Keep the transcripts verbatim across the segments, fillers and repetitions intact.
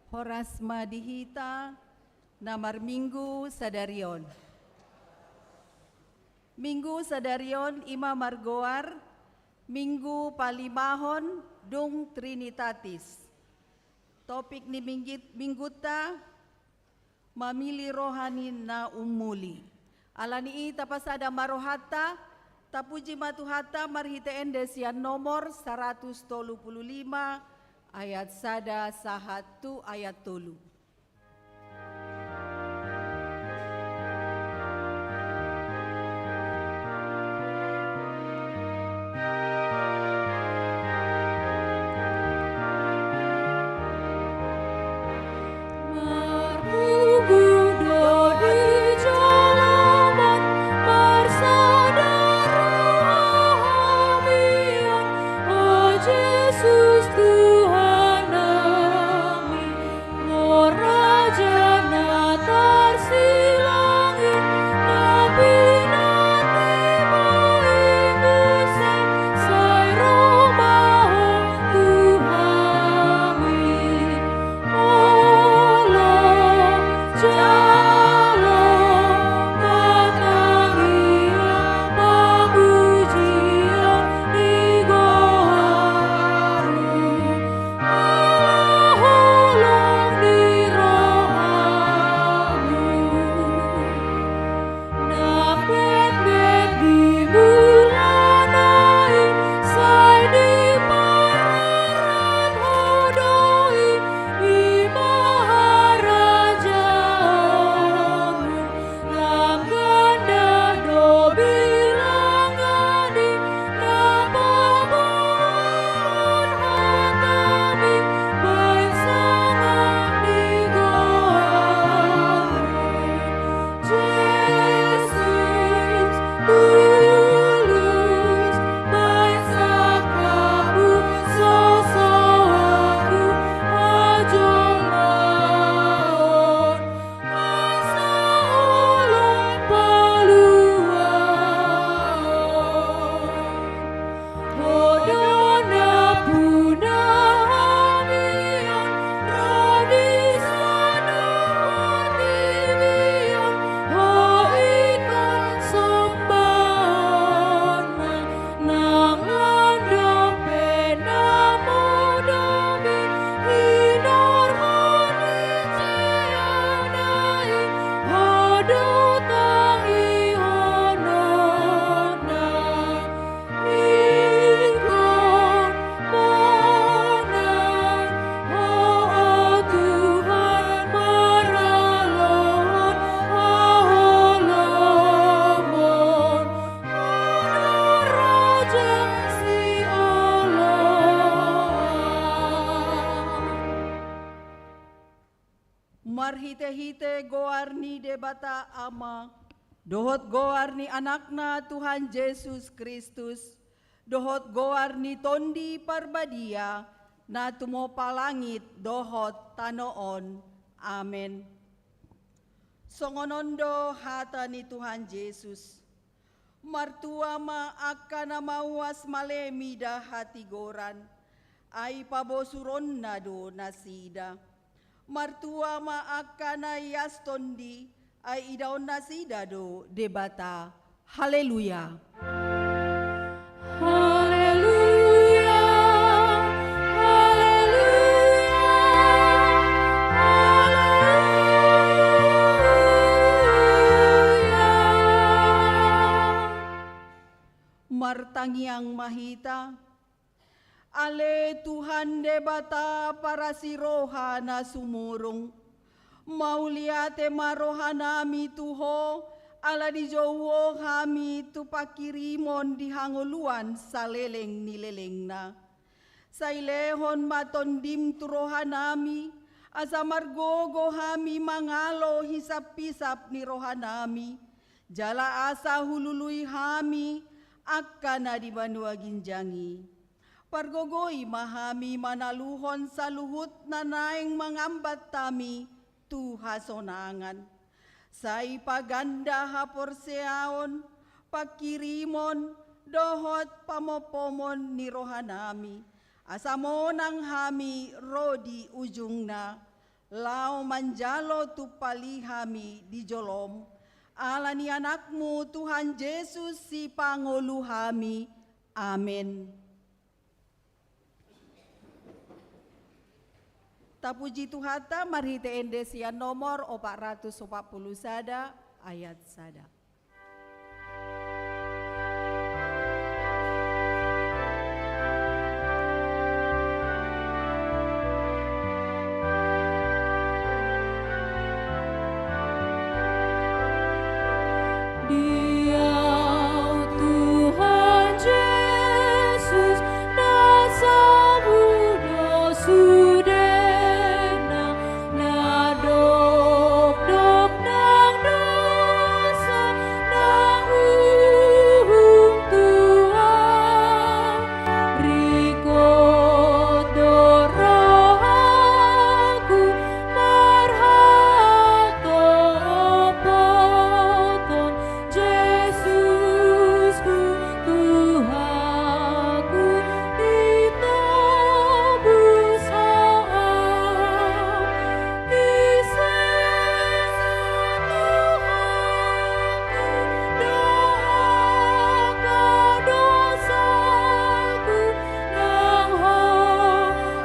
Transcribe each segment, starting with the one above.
Horas ma di hita na marminggu sadari on. Minggu sadari on i ma margoar Minggu Palimahon dung Trinitatis. Topik ni minggit-, minggunta, mamili roha ni na umuli. Alani i tapasada ma rohanta, tapuji ma Tuhanta marhite ende sian nomor saratus tolu pulu lima ayat sada sahat tu ayat tolu. Marhitehite goar ni Debata Ama, dohot goar ni Anakna Tuhan Jesus Kristus, dohot goar ni Tondi Parbadia, na tumompa langit dohot tano on. Amen. Songon on do hata ni Tuhan Jesus. Martua ma angka na mauas male mida hatigoran, ai pabosuronna do nasida. Martua ma angka na ias tondi, ai idaon nasida do Debata. Haleluya. Haleluya. Haleluya. Haleluya. Martangiang ma hita. Ale Tuhan Debata parasi roha na sumurung, mauliate ma rohanami tu Ho, ala dijou Ho hami tu pangkirimon di hangoluan saleleng ni lelengna. Sai lehon ma Tondim tu rohanami, asa margogo hami mangalo hisaphisap ni rohanami, jala asa hulului hami angka na di banua ginjang i. Pargogoi ma hami manaluhon saluhut na naeng mangambat hami tu hasonangan. Sai paganda haporseaon, pangkirimon, dohot pamompomon ni rohanami, asa monang hami ro di ujungna. Laho manjalo tumpali hami di jolom, ala ni Anakmu Tuhan Jesus Sipangolu hami. Amen. Tapuji Tuhanta marhite ende sian nomor opat ratus opat pulu sada ayat sada. Dia Tuhan Jesus, na samudo sude nang na dokdok nang dosa nang uhum tua. Ringkot do rohaku marhatopoton Jesusku, Tuhanku, ditobus Ho. Disesa Tuhanku do angka dosaku, nang Ho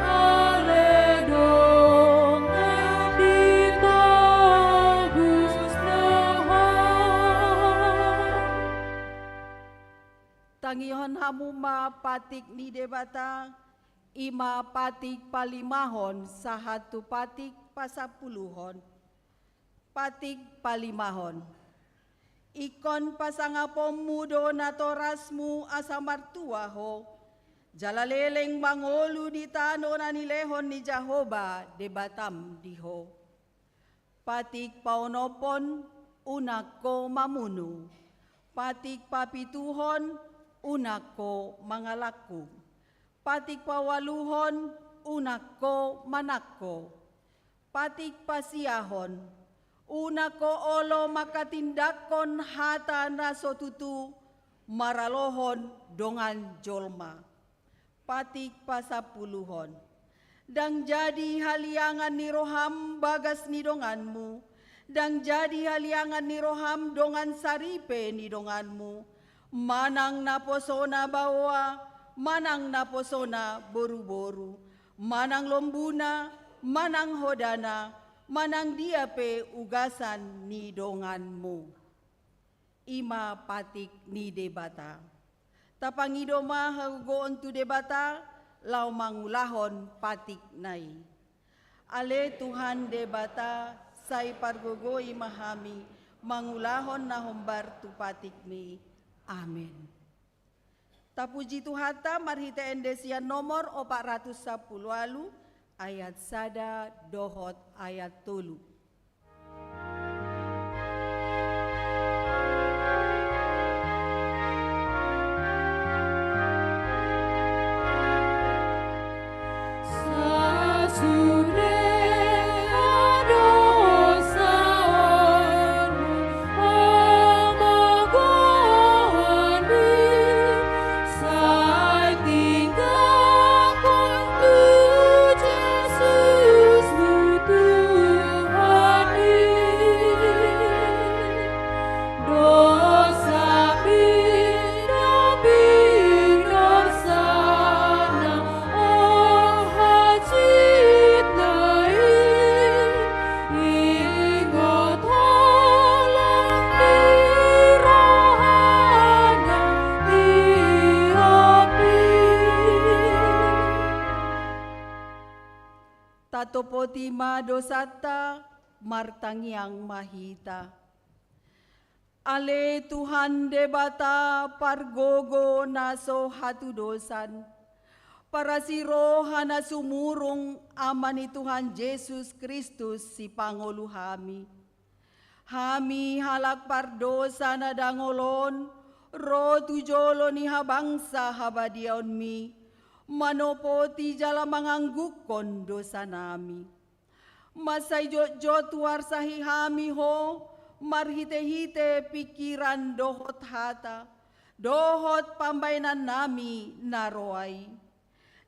ale dongan ditobus nang Ho. Tangihon hamu ma patik ni Debata, i ma patik palimahon sahat tu patik pasampuluhon. Patik palimahon. Ingkon pasangaponmu do natorasmu asa martua ho, jala leleng mangolu di tano na nilehon ni Jahowa Debatam di ho. Patik paonomhon, unang ho mamunu. Patik papituhon, unang ho mangalangkup. Patik paualuhon, unang ho manangko. Patik pasiahon, unang ho olo manghatindanghon hata na so tutu maralohon dongan jolma. Patik pasampuluhon. Ndang jadi haliangan ni roham bagas ni donganmu, ndang jadi haliangan ni roham dongan saripe ni donganmu, manang naposona baoa, manang naposona boruboru, manang lombuna, manang hodana, manang dia pe ugasan ni donganmu. I ma patik ni Debata. Tapangido ma hagogoon tu Debata, laho mangulahon patikna i. Ale Tuhan Debata, sai pargogoi ma hami mangulahon na hombar tu patikmi. Amen. Tapuji Tuhanta marhite ende sian nomor opat ratus sampulu ualu ayat sada dohot ayat tolu. Tatopoti ma dosanta, martangiang ma hita. Ale Tuhan Debata pargogo na so hatudosan, parasi roha na sumurung Ama ni Tuhan Jesus Kristus sipangolu hami. Hami halak pardosa na dangol on, ro tu jolo ni habangsa habadiaonmi, manopoti jala manganggungkon dosanami. Mansai jotjot huarsahi hami Ho, marhitehite pingkiran dohot hata, dohot pambaenannami na roa i.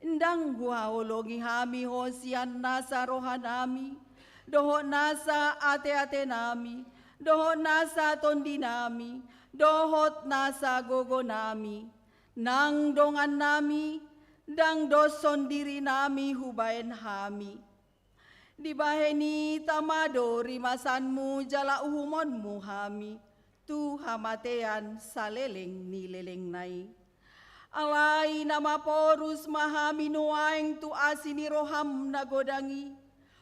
Ndang huhaholongi hami Ho sian nasa rohanami, dohot nasa ateatenami, dohot nasa tondinami, dohot nasa gogonami, nang dongannami, ndang doshon dirinami hubahen hami. Dibahen i tama do rimasanmu jala uhumonmu hami tu hamatean saleleng ni lelengna i. Alai na maporus ma hami nuaeng tu asi ni roham na godang i,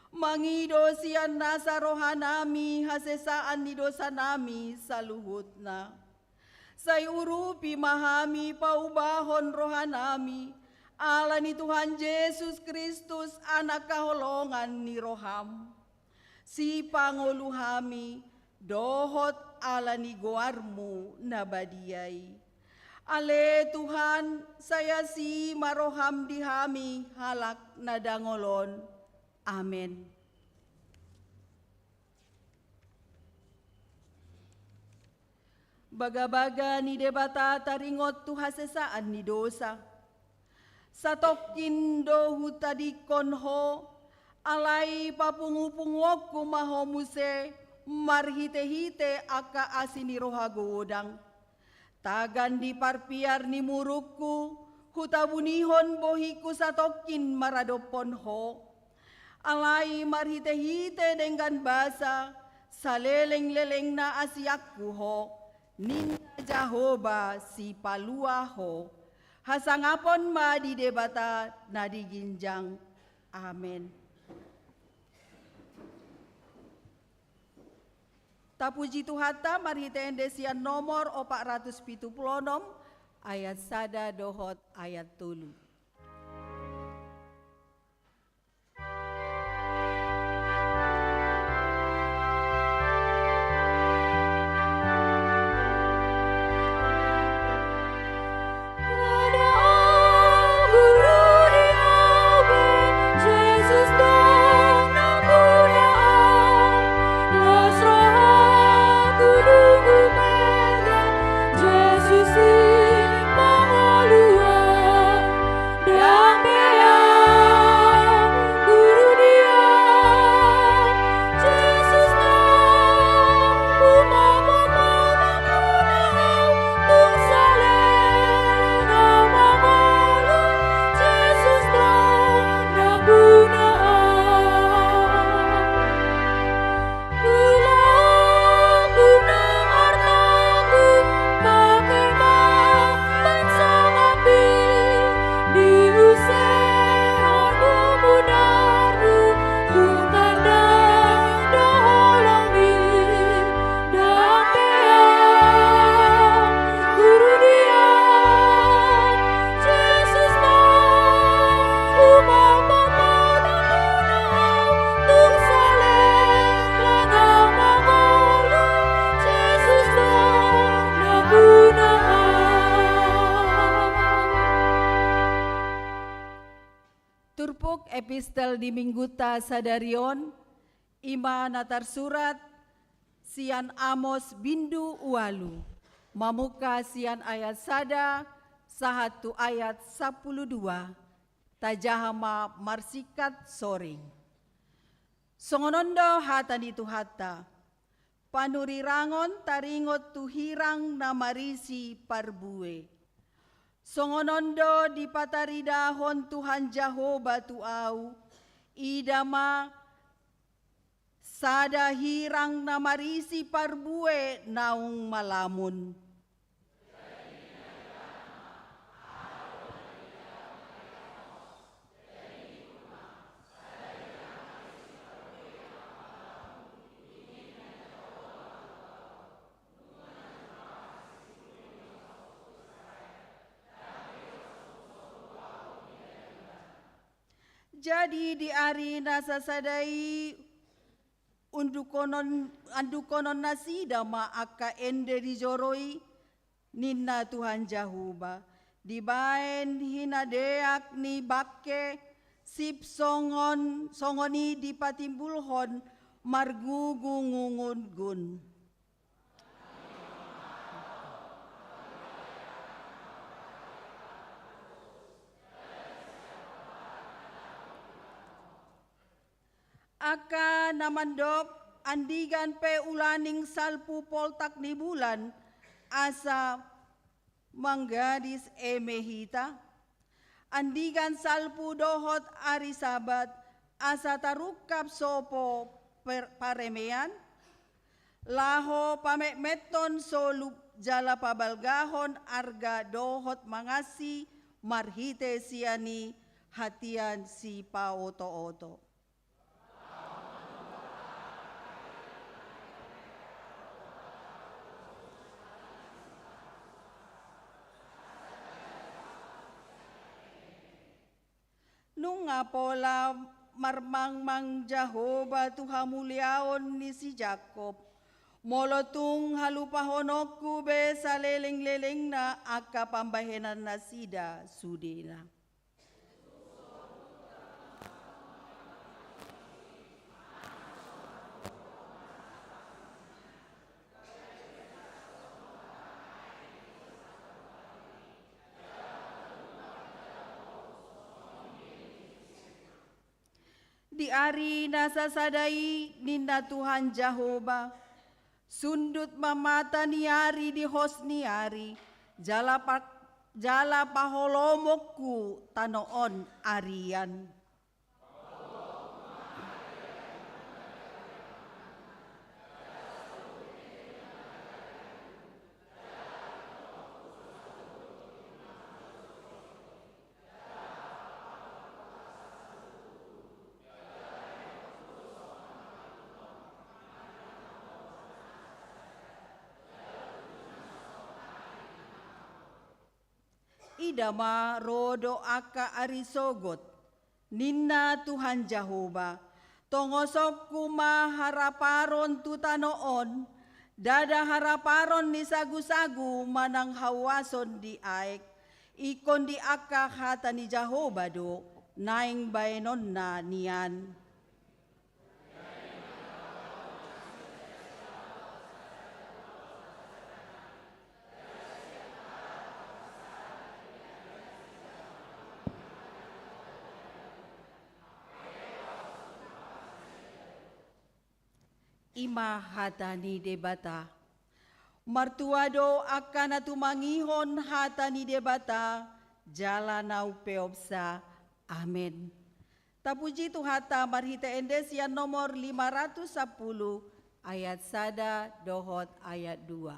mangido sian nasa rohanami hasesaan ni dosanami saluhutna. Sai urupi ma hami paubahon rohanami, ala ni Tuhan Jesus Kristus, Anak haholongan ni roham. Sipangolu hami, dohot ala ni goarmu na badia i. Ale Tuhan, sai asi ma roham di hami halak na dangol on. Amen. Bagabaga ni Debata taringot tu hasesaan ni dosa. Satongkin do hutadingkon ho, alai papungupunguonku ma ho muse marhitehite angka asi ni roha godang. Tagan di parpiar ni murukku, hutabunihon bohingku satongkin maradophon ho. Alai marhitehite denggan basa, salelenglelengna asianku ho, ninna Jahowa Sipalua ho. Hasangapon ma di Debata na di ginjang. Amen. Tapuji Tuhanta marhite ende sian nomor opat ratus pitu pulu onom, ayat sada dohot ayat tolu. Turpuk epistel di minggunta sadari on, i ma na tarsurat sian Amos bindu ualu, mamungka sian ayat sada sahat tu ayat sampulu dua, tajaha ma marsingkat soring. Songon on do hata ni Tuhanta, panurirangon taringot tu hirang na marisi parbue. Songon on do dipataridahon Tuhan Jahowa tu ahu, ida ma sada hirang na marisi parbue naung malamun. Jadi di ari na sasada i undukonon, andukkononnasida ma angka ende di joro i, ninna Tuhan Jahowa, dibaen hinadeak ni bangke, sip songon, songon i dipatimbulhon margugungungun. Angka na mandok, andigan pe ulaning salpu poltak ni bulan, asa manggadis eme hita. Andigan salpu dohot ari Sabat, asa tarungkap sopo per-, paremean, laho pametmethon solup jala pabalgahon arga dohot mangansi marhite sian i hatian sipaotooto. Nunga pola marmangmang Jahowa tu hamuliaon ni si Jakob, molo tung halupahononku be salelenglelengna angka pambahenannasida sudena. Di ari na sasada i ninna Tuhan Jahowa, sundut ma mata ni ari di hos ni ari, jala pa-, jala paholomonku tano on arian. Ida ma, ro do angka ari sogot, ninna Tuhan Jahowa, tongosonku ma haraparon tu tano on, ndada haraparon ni sagusagu manang hauason di aek, ingkon di angka hata ni Jahowa do naeng baenonna nian. I ma hata ni Debata. Martua do angka na tumangihon hata ni Debata, jala na umpeopsa. Amen. Tapuji Tuhanta marhite ende sian nomor lima ratus sampulu, ayat sada dohot ayat dua.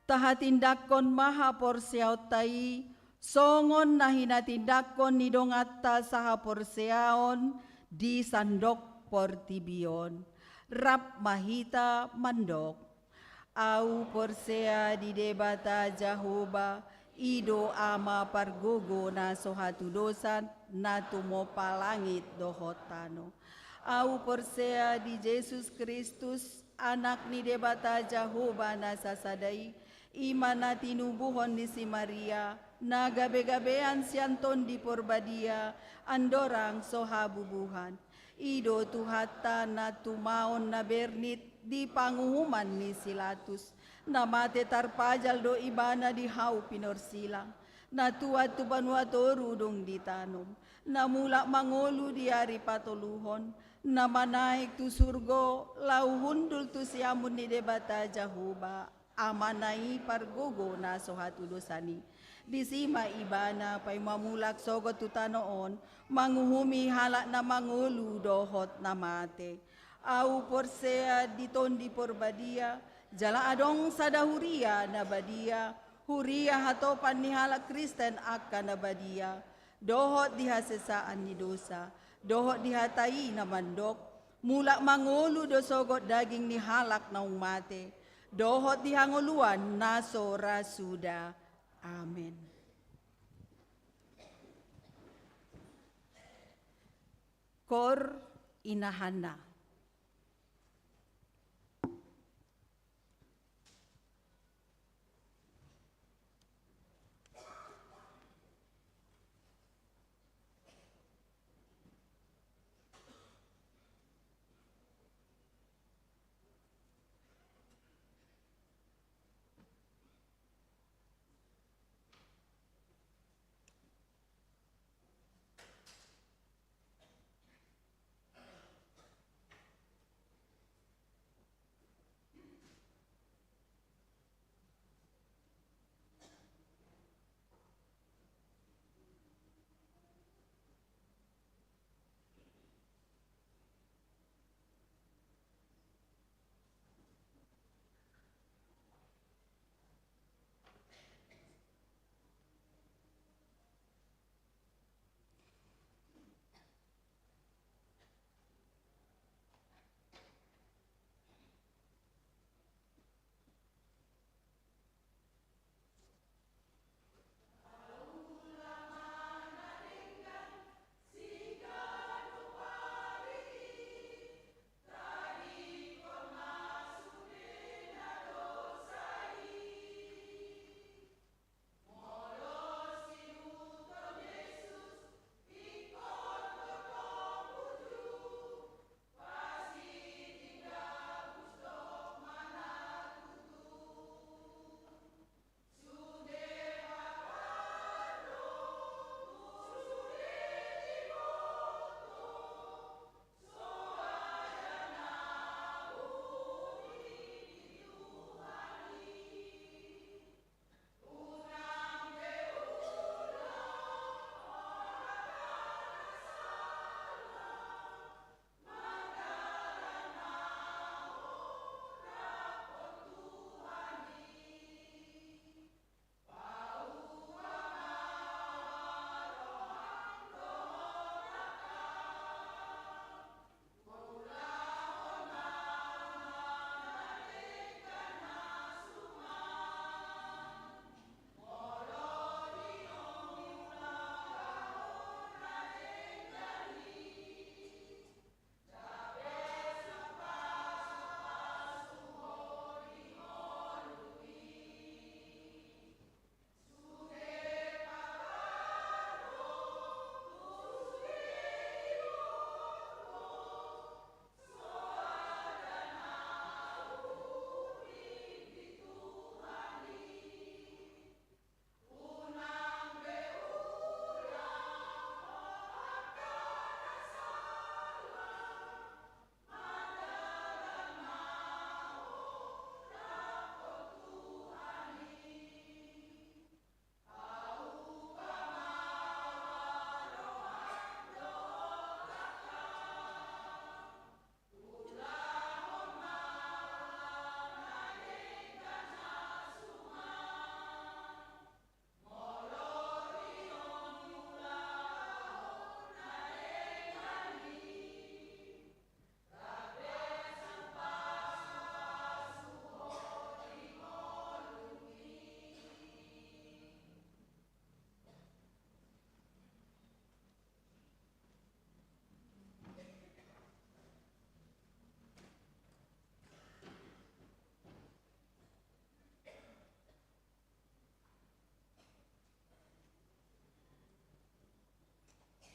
Tahatindangkon ma haporseaonta i, songon na hinatindangkon ni donganta sahaporseaon di sandok portibi on. Rap ma hita mandok. Ahu porsea di Debata Jahowa, i do Ama pargogo na so hatudosan, na tumompa langit dohot tano. Ahu porsea di Jesus Kristus, Anak ni Debata Jahowa na sasada i, i ma na tinubuhon ni si Maria, na gabegabean sian Tondi Porbadia, andorang so habubuhan. I do Tuhanta na tumaon na bernit di panguhuman ni si Latus, Na mate tarpajal do ibana di hau pinorsilang, na tuat tu banua toru dung ditanom, na mulak mangolu di ari patoluhon, na manaek tu surgo, laho hundul tu siamun ni Debata Jahowa, Amana i pargogo na so hatudosan i. Disi ma ibana paima mulak sogot tu tano on, manguhumi halak na mangolu dohot na mate. Ahu porsea di Tondi Porbadia, jala adong sada huria na badia, huria hatopan ni halak Kristen angka na badia, dohot di hasesaan ni dosa, dohot di hata i na mandok, mulak mangolu do sogot daging ni halak naung mate, dohot di hangoluan na so ra suda. Amen. Koor Ina Hanna.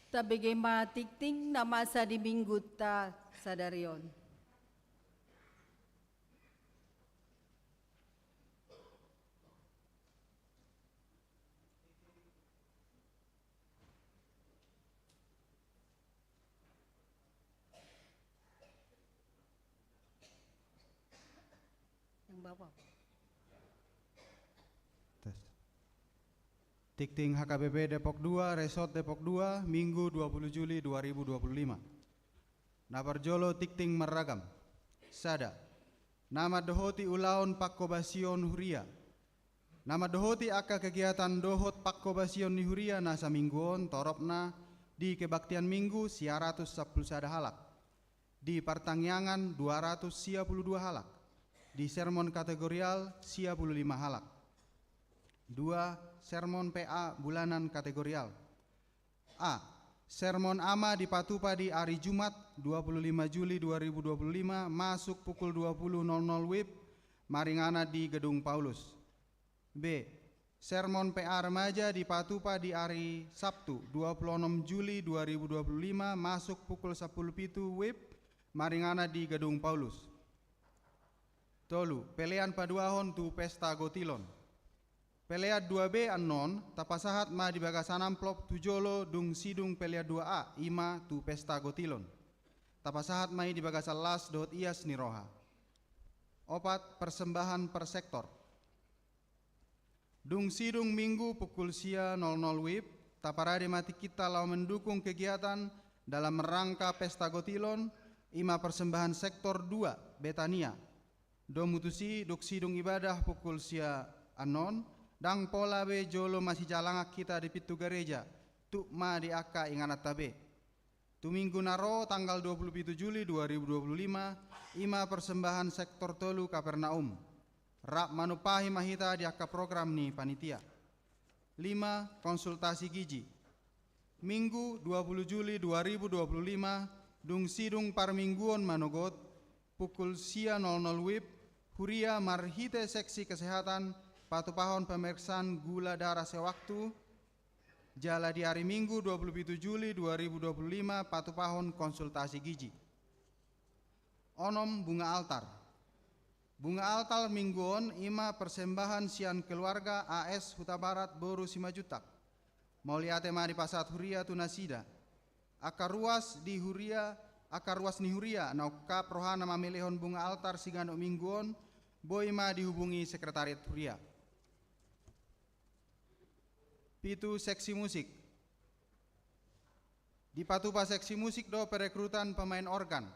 Tabege ma tingting na masa di Minggunta sadari on. Bapak. Tes. Tingting H K B P Depok dua, Resort Depok dua, Minggu dua puluh Juli dua ribu dua puluh lima. Na parjolo tingting marragam. Sada. Na mandohoti ulaon pangkobasion huria. Na mandohoti angka kegiatan dohot pangkobasion ni huria na saminggu on, toropna di kebaktian Minggu sia ratus sampulu sada halak, di partangiangan dua ratus sia pulu dua halak, di sermon kategorial sia pulu lima halak. Dua, sermon P A bulanan kategorial. A. Sermon ama dipatupa di ari Jumat, dua puluh lima Juli dua ribu dua puluh lima, masuk pukul dua puluh nol nol W I B, maringanan di Gedung Paulus. B. Sermon P A remaja dipatupa di ari Sabtu, dua puluh onom Juli dua ribu dua puluh lima, masuk pukul sampulu pitu W I B, maringanan di Gedung Paulus. Tolu, pelean paduahon tu pesta gotilon. Pelean dua B annon tapasahat ma di bagasan amplop tu jolo dung sidung pelean dua A, i ma tu pesta gotilon. Tapasahat ma i di bagasan las dohot ias ni roha. Opat, persembahan per sektor. Dung sidung Minggu pukul sia nol nol W I B, taparade ma tingkinta laho mendukung kegiatan dalam rangka pesta gotilon, i ma persembahan sektor dua, Betania. Domu tusi, dung sidung ibadah pukul sia annon, ndang pola be jolo masijalangan hita di pintu gareja, tuk ma di angka ingananta be. Tu Minggu na ro, tanggal dua puluh pitu Juli dua ribu dua puluh lima, i ma persembahan sektor tolu Kapernaum. Rap manumpahi ma hita di angka program ni panitia. Lima, konsultasi gizi. Minggu dua puluh Juli dua ribu dua puluh lima, dung sidung parmingguon manogot, pukul sia nol nol W I B, huria marhite seksi kesehatan patupahon pemeriksaan gula darah sewaktu, jala di ari Minggu dua puluh pitu Juli dua ribu dua puluh lima patupahon konsultasi gizi. Onom, bunga altar. Bunga altar Minggu on i ma persembahan sian keluarga A S Hutabarat boru Simanjuntak. Mauliate ma dipasahat huria tu nasida. Angka ruas di huria, angka ruas ni huria na ungkap rohana mamelehon bunga altar siganup Minggu on, boi ma dihubungi sekretariat huria. Pitu, seksi musik. Dipatupa seksi musik do perekrutan pemain organ.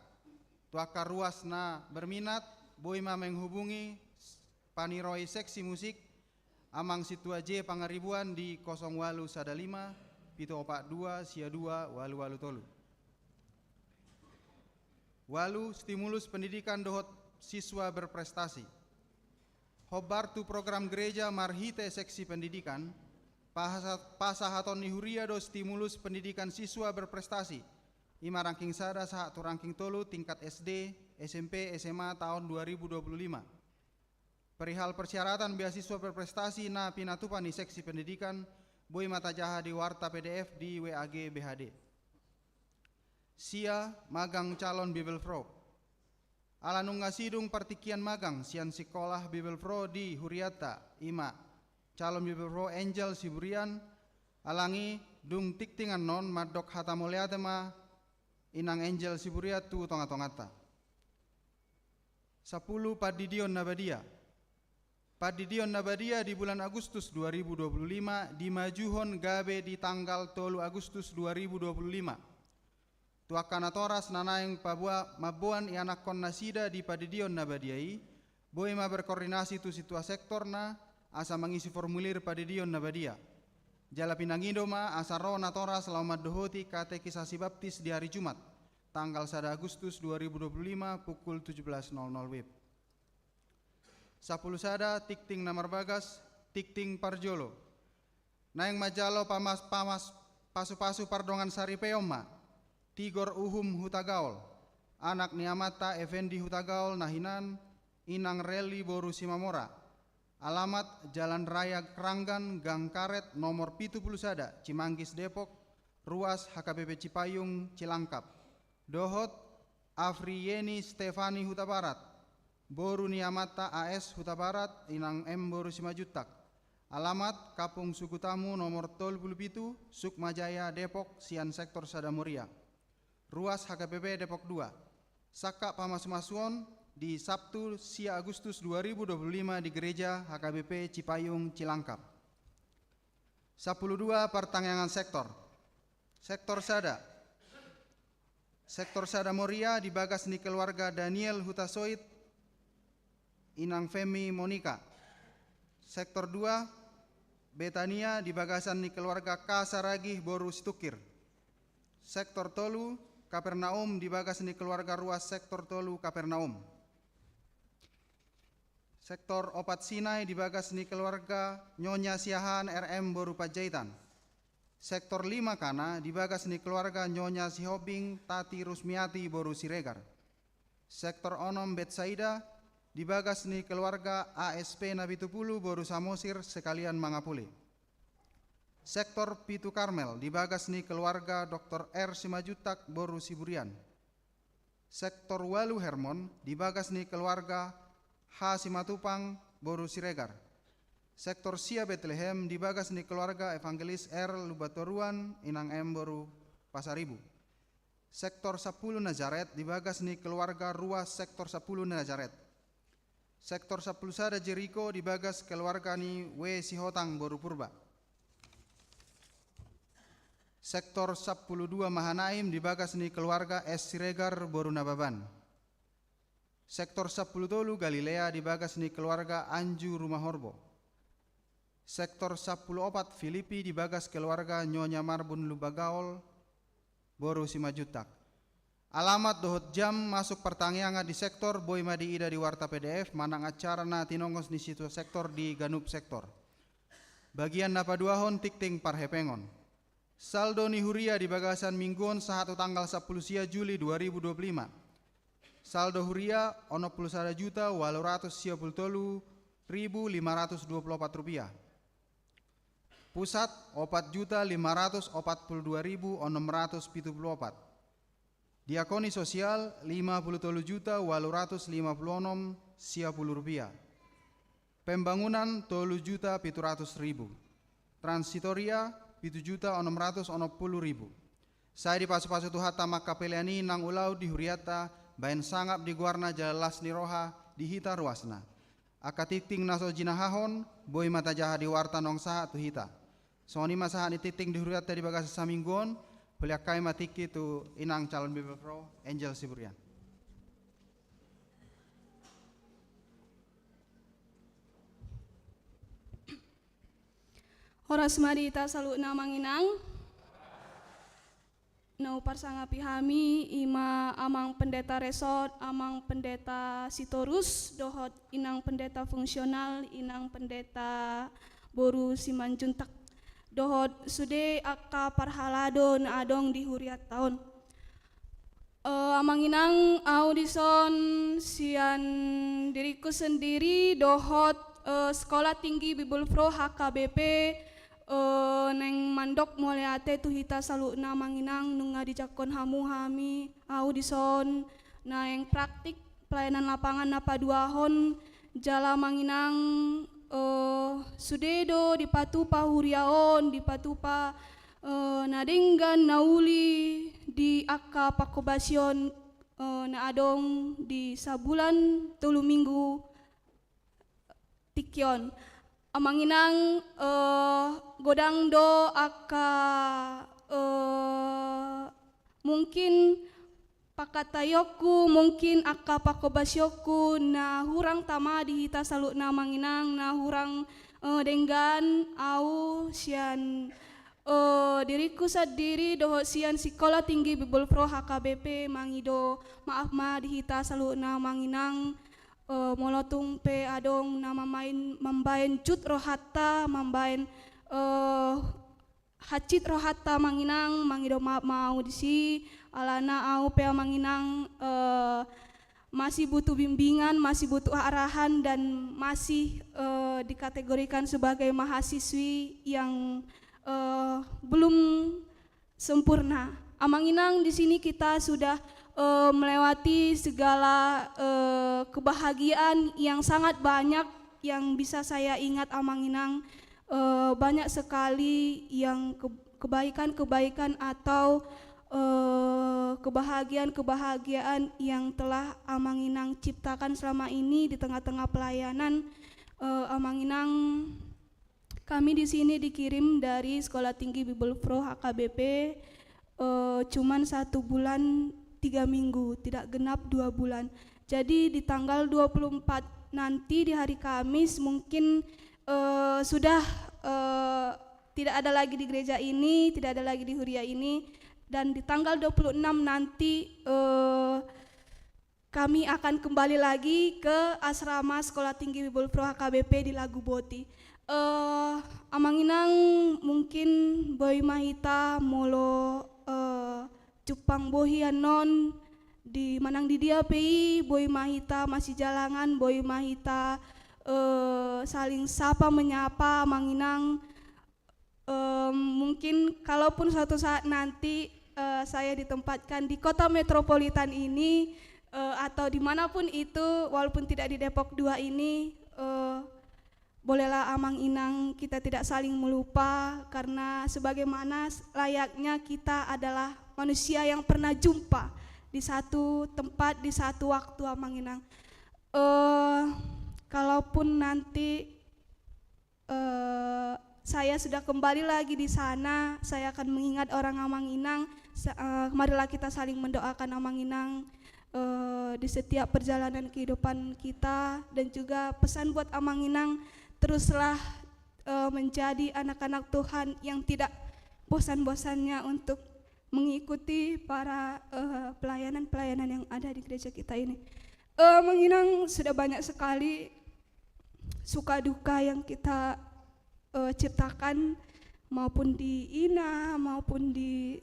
Tu angka ruas na berminat, boi ma menghubungi paniroi seksi musik, Amang Sintua J Pangaribuan di kosong walu sada lima, pitu opat dua, sia dua, walu walu tolu. Walu, stimulus pendidikan dohot siswa berprestasi. Hombar tu program gereja marhite seksi pendidikan, pasa-, pasahaton ni huria do stimulus pendidikan siswa berprestasi, i ma rangking sada sahat tu rangking tolu tingkat S D, S M P, S M A taon dua ribu dua puluh lima. Perihal persyaratan beasiswa berprestasi na pinatupa ni seksi pendidikan, boi ma tajaha di warta P D F di W A G B H D. Sia, magang calon Bibelvrouw. Ala nunga sidung partingkian magang sian sikola Bibelvrouw di hurianta, i ma calon Bibelvrouw Angel Siburian, alani i dung tingting annon mandok hata mauliate ma Inang Angel Siburian tu tongatonganta. Sampulu, pandidion na badia. Pandidion na badia di bulan Agustus dua ribu dua puluh lima dimajuhon gabe di tanggal tolu Agustus dua ribu dua puluh lima. Tu angka natoras na naeng pabua-, mamboan ianakhon nasida di pandidion na badia i, boi ma berkoordinasi tu sintua sektorna asa mangisi formulir pandidion na badia. Jala pinangido ma asa ro natoras laho mandohoti katekisasi baptis di ari Jumat, tanggal sada Agustus dua ribu dua puluh lima, pukul tujuh belas nol nol W I B. Sampulu sada, tingting na marbagas, tingting parjolo. Naeng manjalo pamas-, pamas-, pasupasu pardongan saripeon ma. Tigor Uhum Hutagaol, anak ni amanta Effendi Hutagaol na hinan, Inang Reli boru Simamora. Alamat Jalan Raya Kranggan, Gang Karet, nomor pitu pulu sada, Cimanggis, Depok, ruas H K B P Cipayung, Cilangkap. Dohot Afriyeni Stefani Hutabarat, boru ni amanta A S Hutabarat, Inang M boru Simanjuntak. Alamat Kampung Sugutamu nomor tolu pulu pitu, Sukma Jaya, Depok, sian sektor Sada Moria. Ruas H K B P Depok dua. Sangkap pamasumasuon, di Sabtu, sia Agustus dua ribu dua puluh lima, di Gereja H K B P Cipayung, Cilangkap. Sampulu dua, partangiangan sektor. Sektor sada. Sektor sada Moria, di bagas ni keluarga Daniel Hutasoit, Inang Femi Monika. Sektor dua, Betania, di bagasan ni keluarga Kasaragih boru Situkkir. Sektor tolu, Kapernaum, di bagas ni keluarga ruas Sektor tolu Kapernaum. Sektor opat Sinai, di bagas ni keluarga Nyonya Siahaan R M boru Panjaitan. Sektor lima Kana, di bagas ni keluarga Nyonya Sihombing Tati Rusmiati boru Siregar. Sektor onom Betsaida, di bagas ni keluarga A S P Napitupulu boru Samosir sekalian Mangapule. Sektor pitu Karmel, di bagas ni keluarga Doktor R Simanjuntak boru Siburian. Sektor ualu Hermon, di bagas ni keluarga H Simatupang boru Siregar. Sektor sia Betlehem, di bagas ni keluarga Evangelis R Lumbantoruan, Inang M boru Pasaribu. Sektor sampulu Nazaret, di bagas ni keluarga ruas Sektor sampulu Nazaret. Sektor sampulu sada Jeriko, di bagas keluarga ni W Sihotang boru Purba. Sektor sampulu dua Mahanaim, di bagas ni keluarga S Siregar boru Nababan. Sektor sampulu tolu Galilea, di bagas ni keluarga Anju Rumahorbo. Sektor sampulu opat Filipi, di bagas keluarga Nyonya Marbun Lumbangaol boru Simanjuntak. Alamat dohot jam masuk partangiangan di sektor boi ma diida di warta P D F manang acara na tinongos ni situa sektor di ganup sektor. Bagian na paduahon, tingting parhepengon. Saldo ni huria di bagasan minggu on sahat tu tanggal sampulu sia Juli dua ribu dua puluh lima. Saldo huria onom pulu sada juta ualu ratus sia pulu tolu ribu lima ratus dua pulu opat rupiah. Pusat, opat juta lima ratus opat pulu dua ribu onom ratus pitu pulu opat. Diakoni sosial, lima pulu tolu juta ualu ratus lima pulu onom sia pulu rupiah. Pembangunan, tolu juta pitu ratus ribu. Transitoria, pitu juta onom ratus onom pulu ribu. Sai dipasupasu Tuhanta ma angka pelean i nang ulaon di hurianta, baen sangap di goarna jala las ni roha di hita ruasna. Angka tingting na so jinahahon, boi ma tajaha di warta naung sahat tu hita. Songon i ma sahat ni tingting di hurianta di bagasan saminggu on, huliangkai ma tingki tu inang calon bibelvrouw, Angel Siburian. Horas ma di hita saluhutna amang inang. Na huparsangapi hami, i ma amang pendeta resort, amang pendeta Sitorus, dohot inang pendeta fungsional, inang pendeta boru Simanjuntak, dohot sude angka parhalado na adong di hurianta on. Eh, amang inang, au dison sian diringku sendiri dohot, eh, Sekolah Tinggi Bibelvrouw H K B P, eh, naeng mandok mauliate tu hita saluhutna amang inang nunga dijangkon hamu hami, au dison naeng praktik pelayanan lapangan na paduahon, jala amang inang, eh, sude do dipatupa huria on, dipatupa, eh, na denggan na uli di angka pangkobasion, eh, na adong di sabulan tolu minggu tingki on. Amang inang, eh, godang do angka, eh, mungkin pangkataionku, mungkin angka pangkobasionku na hurang tama di hita saluhutna amang inang, na hurang, eh, denggan, au sian, eh, diringku sandiri dohot sian Sekolah Tinggi Bibelvrouw H K B P mangido maaf ma di hita saluhutna amang inang, eh, molo tung pe adong na mambaen, mambaen jut rohanta, mambaen, eh, hansit rohanta amang inang, mangido maaf ma au disi, alana au pe amang inang, eh, masih butuh bimbingan, masih butuh arahan, dan masih, eh, dikategorikan sebagai mahasiswi yang, eh, belum sempurna. Amang inang, di sini kita sudah, eh, melewati segala, eh, kebahagiaan yang sangat banyak yang bisa saya ingat, amang inang. Eh, banyak sekali yang ke-, kebaikan-kebaikan atau, eh, kebahagiaan-kebahagiaan yang telah Amang Inang ciptakan selama ini di tengah-tengah pelayanan. Eh, Amang Inang, kami di sini dikirim dari Sekolah Tinggi Bible Pro H K B P, eh, cuman satu bulan tiga minggu, tidak genap dua bulan. Jadi di tanggal dua puluh empat nanti, di hari Kamis, mungkin, eh, sudah, eh, tidak ada lagi di gereja ini, tidak ada lagi di huria ini. Dan di tanggal dua puluh enam nanti, eh, kami akan kembali lagi ke asrama Sekolah Tinggi Bible Pro H K B P di Laguboti. Eh, Amang Inang, mungkin boi ma hita molo, eh, jumpang bohi annon, di manang di dia pe i, boi ma hita masijalangan, boi ma hita, eh, saling sapa menyapa, Amang Inang. Em, mungkin kalaupun suatu saat nanti, eh, saya ditempatkan di kota metropolitan ini, eh, atau dimanapun itu, walaupun tidak di Depok dua ini, eh, bolehlah Amang Inang kita tidak saling melupa, karena sebagaimana s-, layaknya kita adalah manusia yang pernah jumpa di satu tempat, di satu waktu, Amang Inang. Eh, kalaupun nanti, eh, saya sudah kembali lagi di sana, saya akan mengingat orang Amang Inang. Sa-, eh, marilah kita saling mendoakan Amang Inang, eh, di setiap perjalanan kehidupan kita, dan juga pesan buat Amang Inang, teruslah, eh, menjadi anak-anak Tuhan yang tidak bosan-bosannya untuk mengikuti para, eh, pelayanan-pelayanan yang ada di gereja kita ini. Eh, Amang Inang, sudah banyak sekali suka duka yang kita, eh, ciptakan, maupun di Ina, maupun di,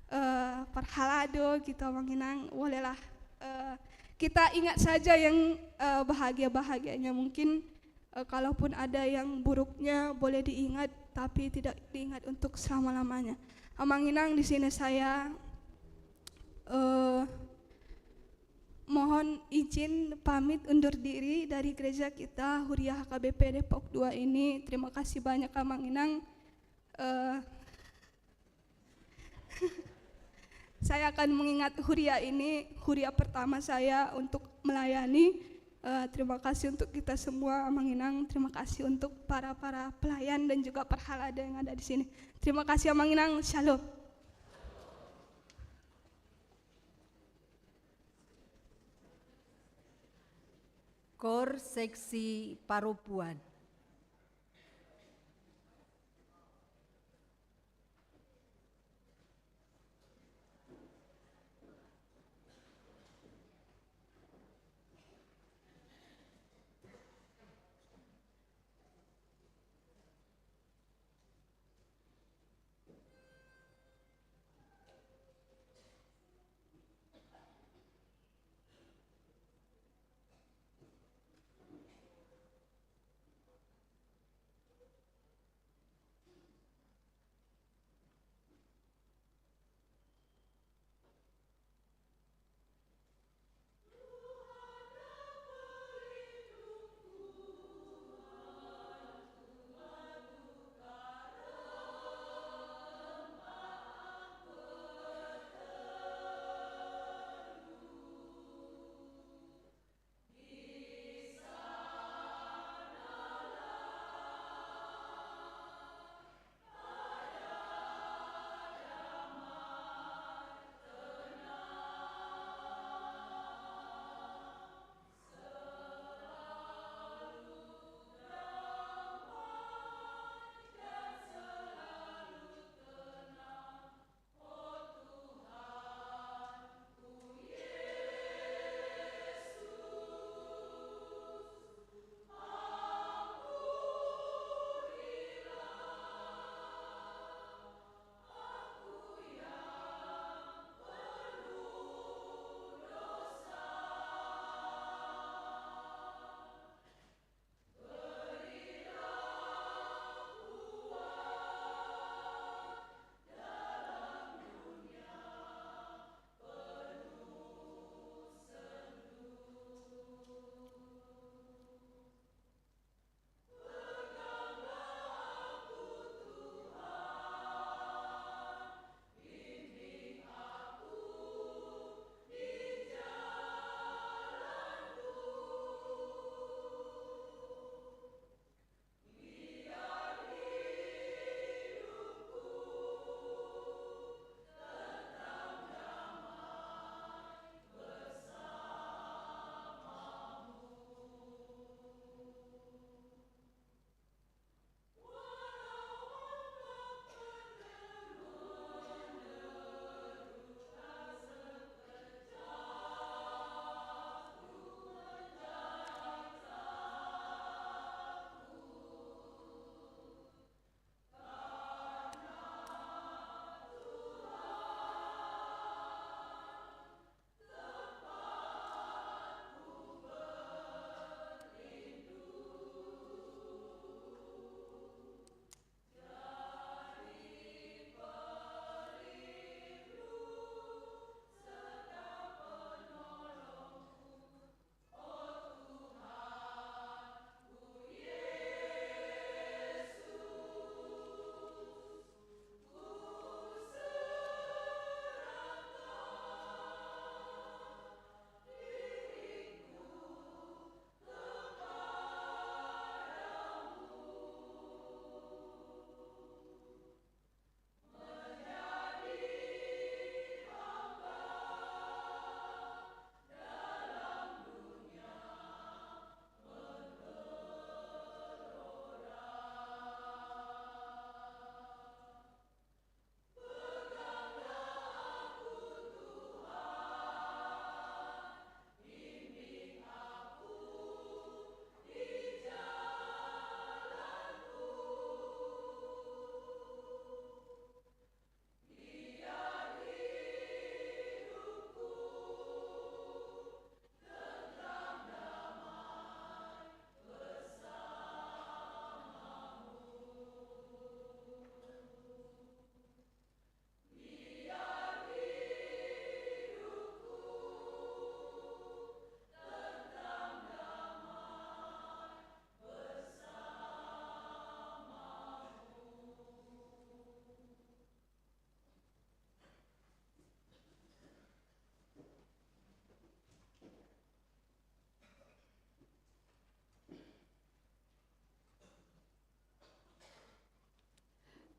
eh, parhalado gitu, Amang Inang. Bolehlah, eh, kita ingat saja yang, eh, bahagia-bahagianya. Mungkin, eh, kalaupun ada yang buruknya boleh diingat, tapi tidak diingat untuk selama-lamanya. Amang Inang, di sini saya, eh, mohon izin pamit undur diri dari gereja kita, Huria H K B P Depok dua ini. Terima kasih banyak, Amang Inang. Eh, saya akan mengingat huria ini, huria pertama saya untuk melayani. Eh, terima kasih untuk kita semua, Amang Inang. Terima kasih untuk para-para pelayan dan juga parhalado yang ada di sini. Terima kasih, Amang Inang. Shalom. Kor seksi parompuan.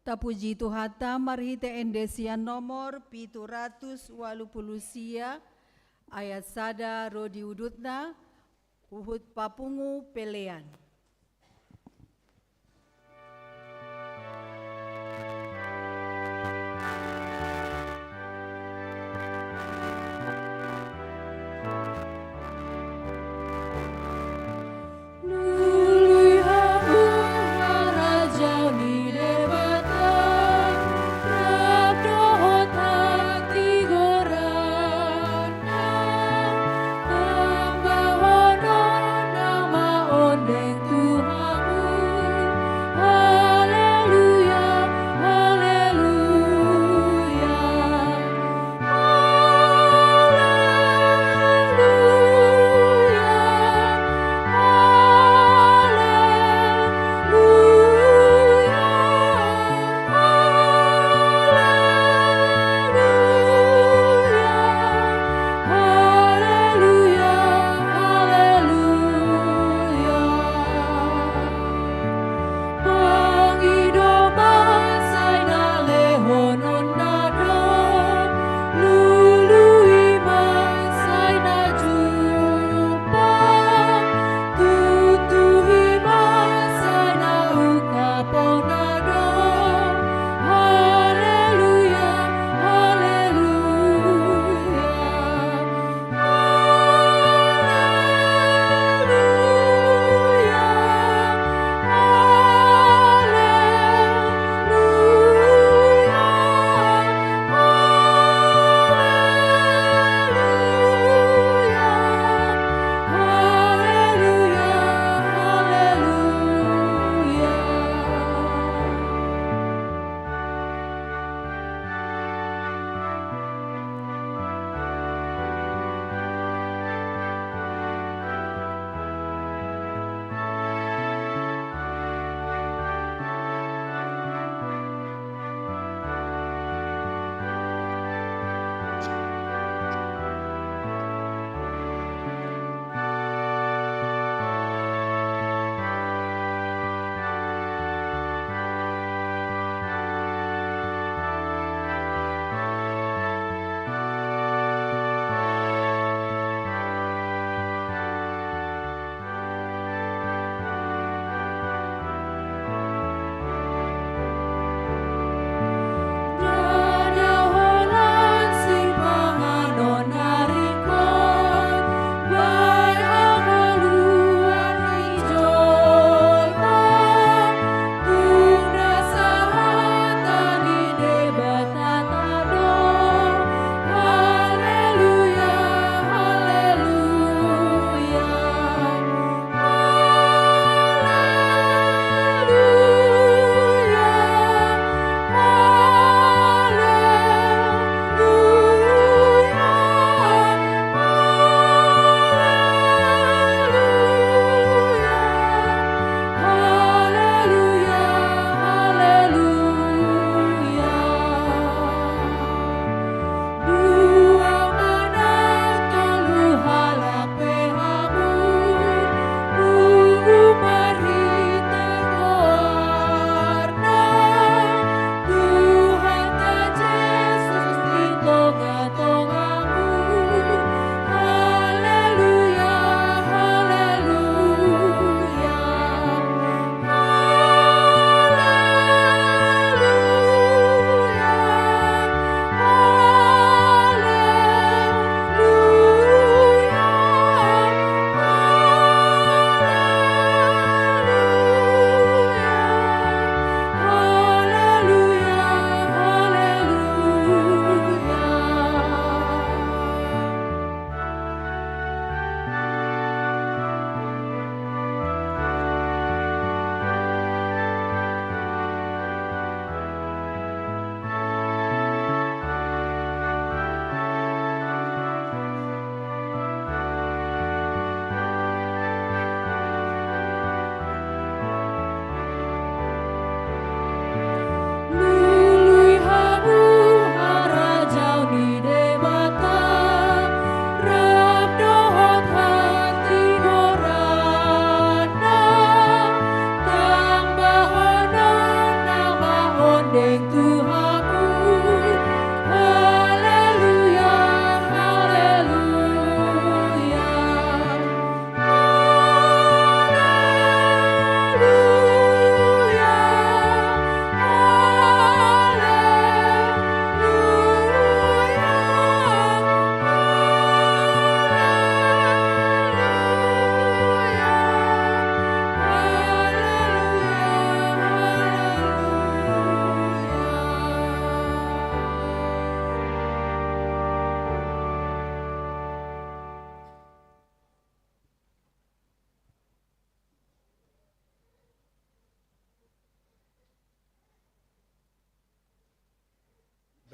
Tapuji Tuhanta marhite ende sian nomor pitu ratus ualu pulu sia, ayat sada ro di udutna, huhut papungu pelean. Lului hamu harajaon ni Debata, rap dohot hatigoranna, ambahonon nama ondeng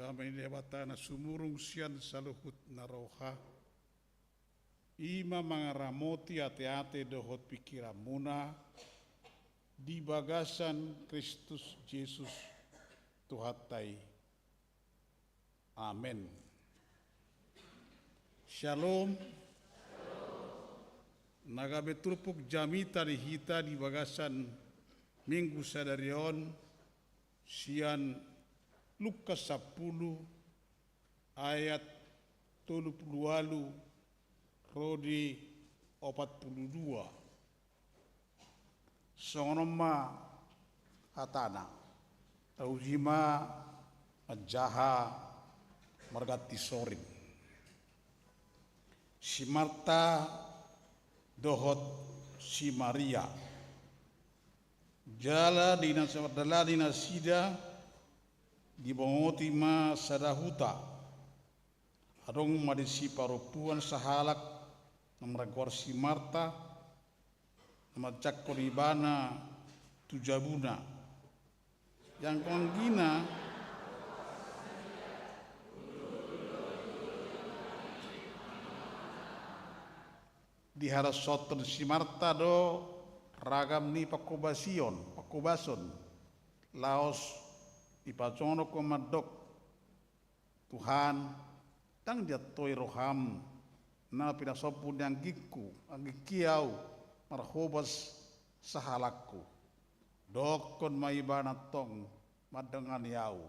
Dame ni Debata na sumurung sian saluhut na roha, i ma mangaramoti ateate dohot pingkiranmuna di bagasan Kristus Jesus Tuhanta i. Amen. Syalom. Na gabe turpuk jamita di hita di bagasan Minggu sadari on sian Lukas sampulu ayat tolu pulu ualu ro di opat pulu dua. Songon on ma hatana. Tauji ma manjaha marganti soring. Si Marta dohot si Maria. Jala di na mardalani nasida dibongoti ma sada huta. Adong ma disi parompuan sahalak na margoar si Marta, na manjangkon ibana tu jabuna. Anggo anggina, diharasonhon si Marta do ragam ni pangkobasion, pangkobason, laos dipajonok mandok, Tuhan, ndang diantoi roham na pinasombu ni anggingku, anggingki ahu, marhobas sahalakku. Dokkon ma ibana tong mandongani ahu.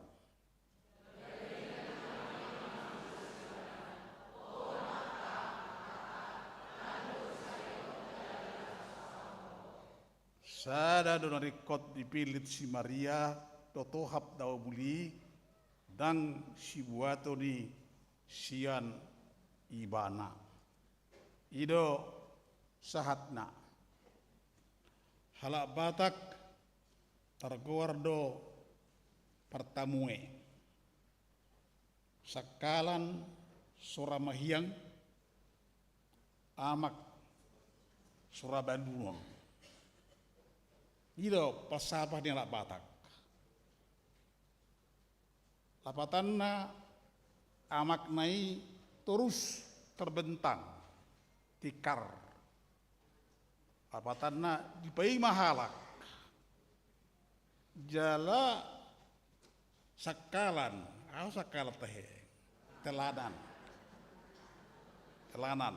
Sada do na ringkot dipillit si Maria, do tohap na umul i, ndang sibuaton i sian ibana. I do sahatna. Halak Batak targoar do partamue. Sangkalan so ra mahiang, amak so ra balunon. I do pansapah ni halak Batak. Lapatanna, amakna i torus terbentang, tikar. Lapatanna, dipaima halak. Jala sangkalan, aha sangkalan tahe? Telanan. Telanan.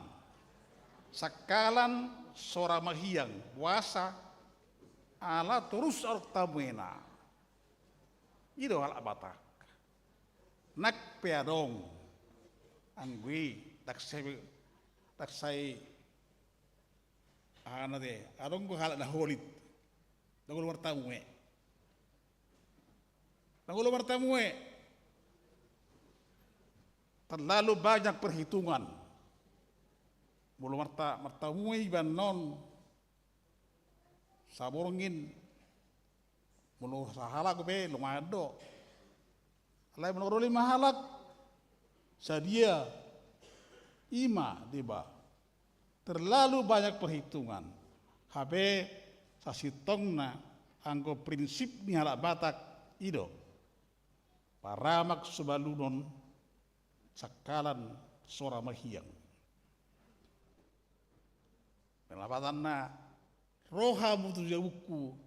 Sangkalan so ra mahiang, boasa, ala torus adong tamuena. I do halak Batak. Nang pe adong. Anggo i, ndang sai, ndang sai, aha na te, adong do halak na holit. Ndang olo martamue. Ndang olo martamue. Terlalu banyak perhitungan. Molo marta-, martamue iba annon, saborngin, molo sahalak pe, lumayan do. Alai molo ro lima halak, sadia, i ma deba. Terlalu banyak perhitungan. Hape sasintongna anggo prinsip ni halak Batak i do. Paramak so balunon, sangkalan so ra mahiang. Lapatanna, ro hamu tu jabungku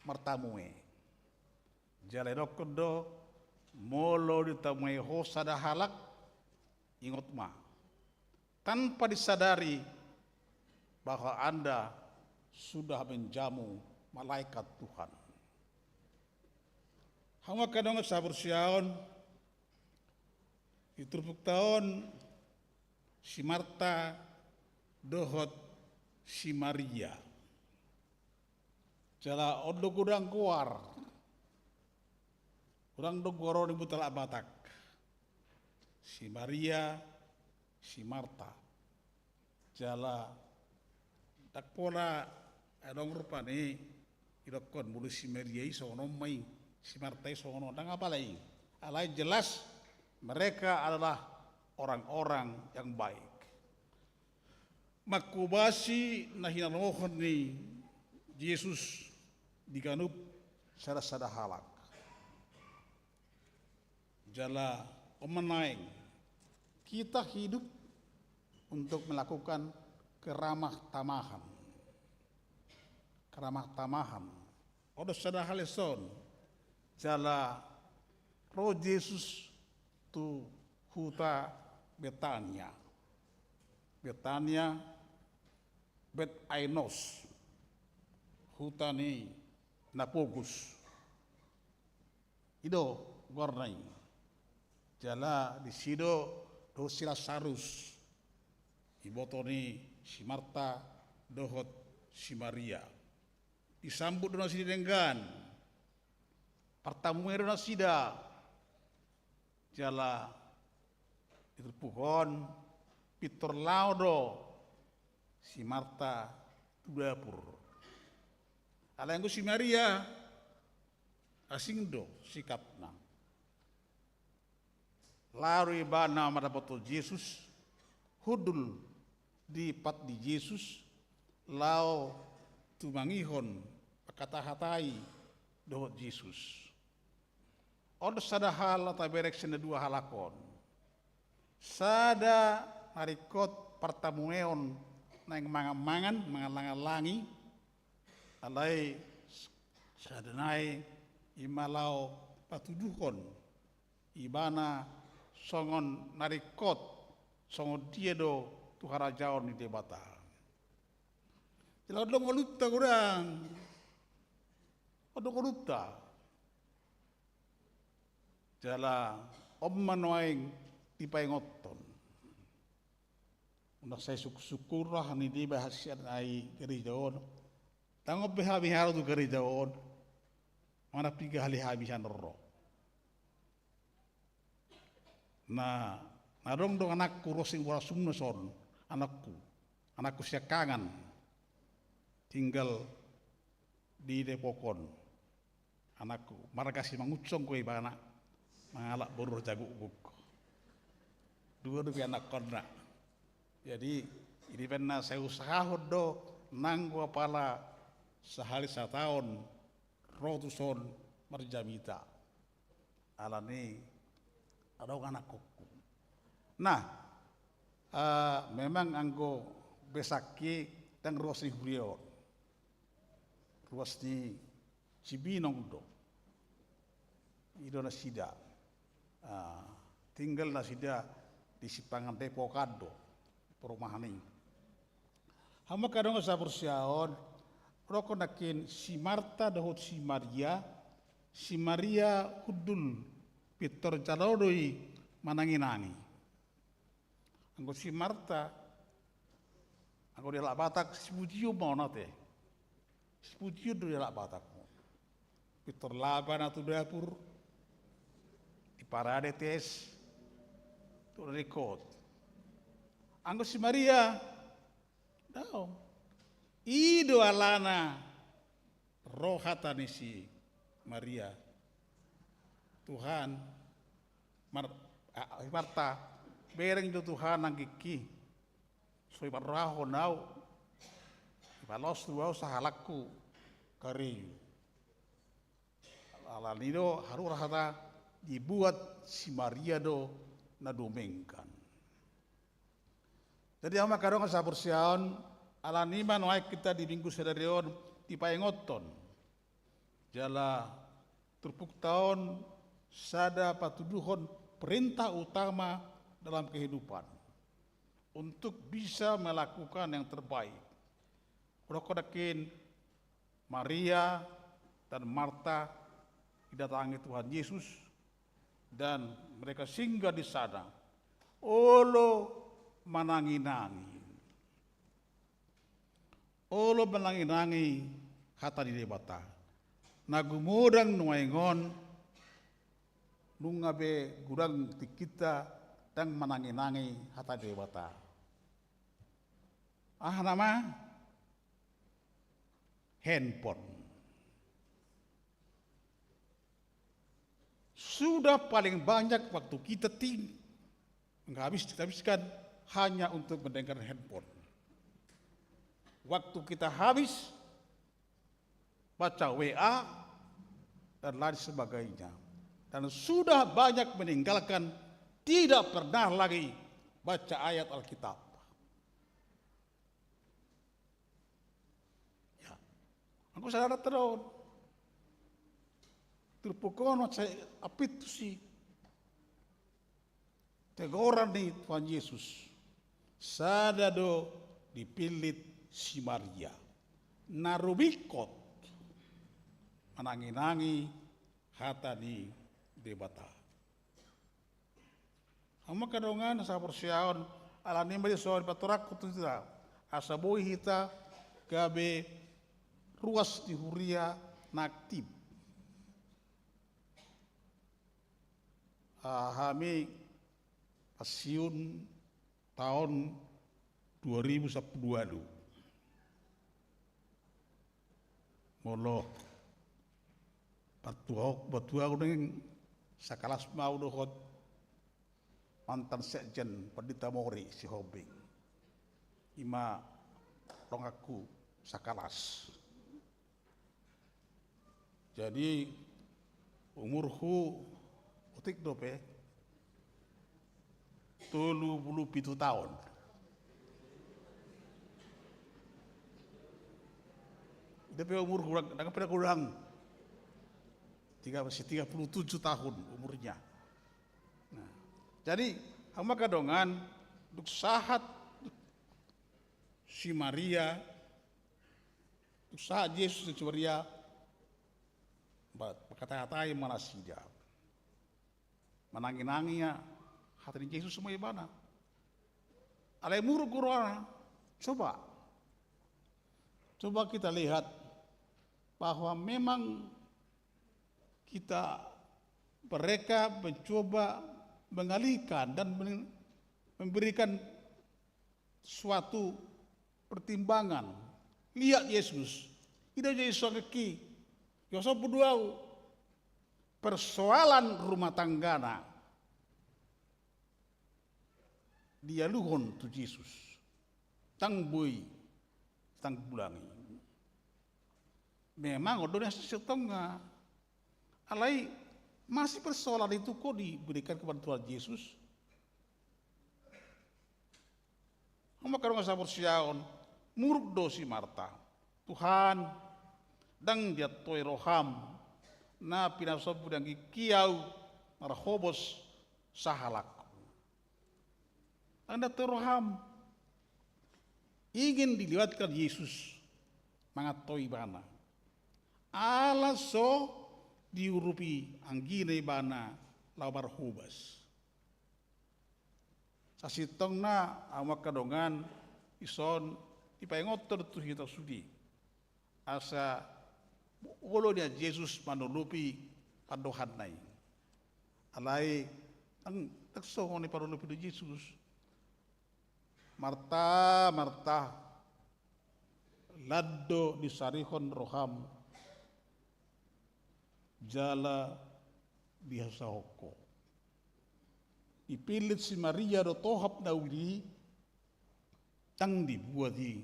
martamue. Jala didokkon do, molo ditamue ho sada halak, ingot ma, tanpa disadari bahwa Anda sudah menjamu malaikat Tuhan. Hamu angka dongan sahaporseaon, di turpukta on si Marta dohot si Maria. Jala on do godang goar. Godang do goar on dibuat halak Batak. Si Maria, si Marta. Jala ndang pola adong rupani didokkon molo si Maria i songon on ma i, si Marta i songon on, ndang apala i. Alai jelas mereka adalah orang-orang yang baik. Mangkobasi na hinalomohon ni Jesus di ganup sada-sada halak. Jala On ma nuaeng, kita hidup untuk melakukan keramah tamahan. Keramah tamahan. On do sada hal dison, jala ro Jesus tu huta Betania. Betania, Bet Ainos, huta ni na pogos. I do goarna i. Jala disi do dohot si Lasarus, iboto ni si Marta dohot si Maria. Disambut do nasida denggan. Partamue do nasida. Jala di turpuk on pintor laho do si Marta tu dapur. Alai anggo si Maria, asing do sikapna. Laho do ibana mandapothon Jesus, hundul di pat ni Jesus, laho tumangihon, mangkatahatai dohot Jesus. On sada hal na tabereng sian na dua halak on. Sada na ringkot partamueon naeng mangan-mangan, mangallang-allangi, alai sada nai i ma laho patuduhon ibana songon na ringkot, songon dia do tu harajaon ni Debata. Jala on do ngolunta godang. On do ngolunta. Jala on ma nuaeng dipaingothon. Unang sai sungkun-sungkun roha ni deba hasian ai gareja on. Ndang on pe hami haru tu gareja on manang piga hali hami sian on ro. Na, na adong do anakku ro sian Wonosalam na son, anakku, anakku siangkangan tinggal di Depok on. Anakku, marga Simangunsong do ibana, mangalap boru Rajagukguk. Dua do pe anakkonna. Jadi, i do umbahen na sai usahahon do nanggo apala sahali sataon ro tuson marjamita. Alani adong anakkonku. Nah, eh, memang anggo Besakki ndang ruas ni huria on. Ruas ni Cibinong do. I do nasida. Ah, tinggal nasida di Simpangan Depokan do perumahan i. Hamu angka dongan sahaporseaon, ro do nangkin si Marta dohot si Maria, si Maria hundul pintor jalo do i manangi-nangi. Anggo si Marta, anggo di halak Batak, sipujion ma on ate. Sipujion do di halak Batak. Pintor laho ibana tu dapur, diparade tes, tu na ringkot. Anggo si Maria, daong. I do alana ro hata ni si Maria. Tuhan, Mar-, a-, Marta, bereng do Tuhan anggingki. So iparrohahon au, ipalaos tu au sahalakku karejo. Alani do haruar hata dibuat si Maria do na dumenggan. Jadi hamu angka dongan sahaporseaon, alani i ma nuaeng hita di Minggu sadari on dipaingothon. Jala turpukta on sada patuduhon perintah utama dalam kehidupan untuk bisa melakukan yang terbaik. Ro do nangkin Maria dan Marta didatangi Tuhan Yesus dan mereka singgah di sana. Olo manangi-nangi. Olo manangi-nangi hata ni Debata. Na gumodang nuaeng on, nunga be godang tingkinta ndang manangi-nangi hata ni Debata. Aha nama? Handphone. Sudah paling banyak waktu kita ting-, menghabis-, kita habiskan hanya untuk mendengar handphone. Waktu kita habis baca W A dan lain sebagainya. Dan sudah banyak meninggalkan tidak pernah lagi baca ayat Alkitab. Ya. Anggo sada na tadahon. Turpuk on sai apit tusi. Tegoran ni Tuhan Yesus. Sada do dipillit si Maria. Na rubingkot mananginangi hata ni Debata. Hamu angka dongan sahaporseaon, alani i ma dison patorangku tu hita, asa boi hita gabe ruas ni huria na aktif. Ah, hami pensiun taon dua ribu sampulu ualu. Molo partuaon, partuaon neng sakalas ma au dohot mantan sekjen Pandita Mori Sihombing. Ima donganku sakalas. Jadi umurhu otik dope tolu pulu pitu taon. Dope umurhu, ndang pe godang. Tiga, masih tiga puluh tujuh tahun umurnya. Nah, jadi hamu angka dongan, dung sahat si Maria, dung sahat Jesus tu si Maria, ba-, mangkatahatai ma nasida. Mananginangi hata ni Jesus ma ibana. Alai muruk do rohana. Coba. Coba kita lihat bahwa memang kita, mereka mencoba mengalihkan dan men-, memberikan suatu pertimbangan. Lihat Yesus. Ida Jesus angki. Yo so budu au. Persoalan rumah tanggana dialuhon tu Jesus. Ndang boi, ndang bulangi. Memang on do na sitongtong. Alai masih persoalan itu kok diberikan kepada Tuhan Yesus? Hamu angka dongan sahaporseaon, muruk do si Marta. Tuhan, ndang diantoi roham na pinasombu ni anggingki au marhobas sahalakku. Ndang diantoi roham. Ingin diliwatkan Jesus mangantoi ibana. Ala so diurupi anggina ibana laho marhobas. Sasintongna hamu angka dongan, dison dipaingothon tu hita sude. Asa olo nian Jesus manolopi pandohanna i. Alai ndang, ndang songon i panolopi ni Jesus. Marta, Marta, lan do disarihon roham jala diusahahon ho. Dipillit si Maria do tohap na uli i, ndang dibuat i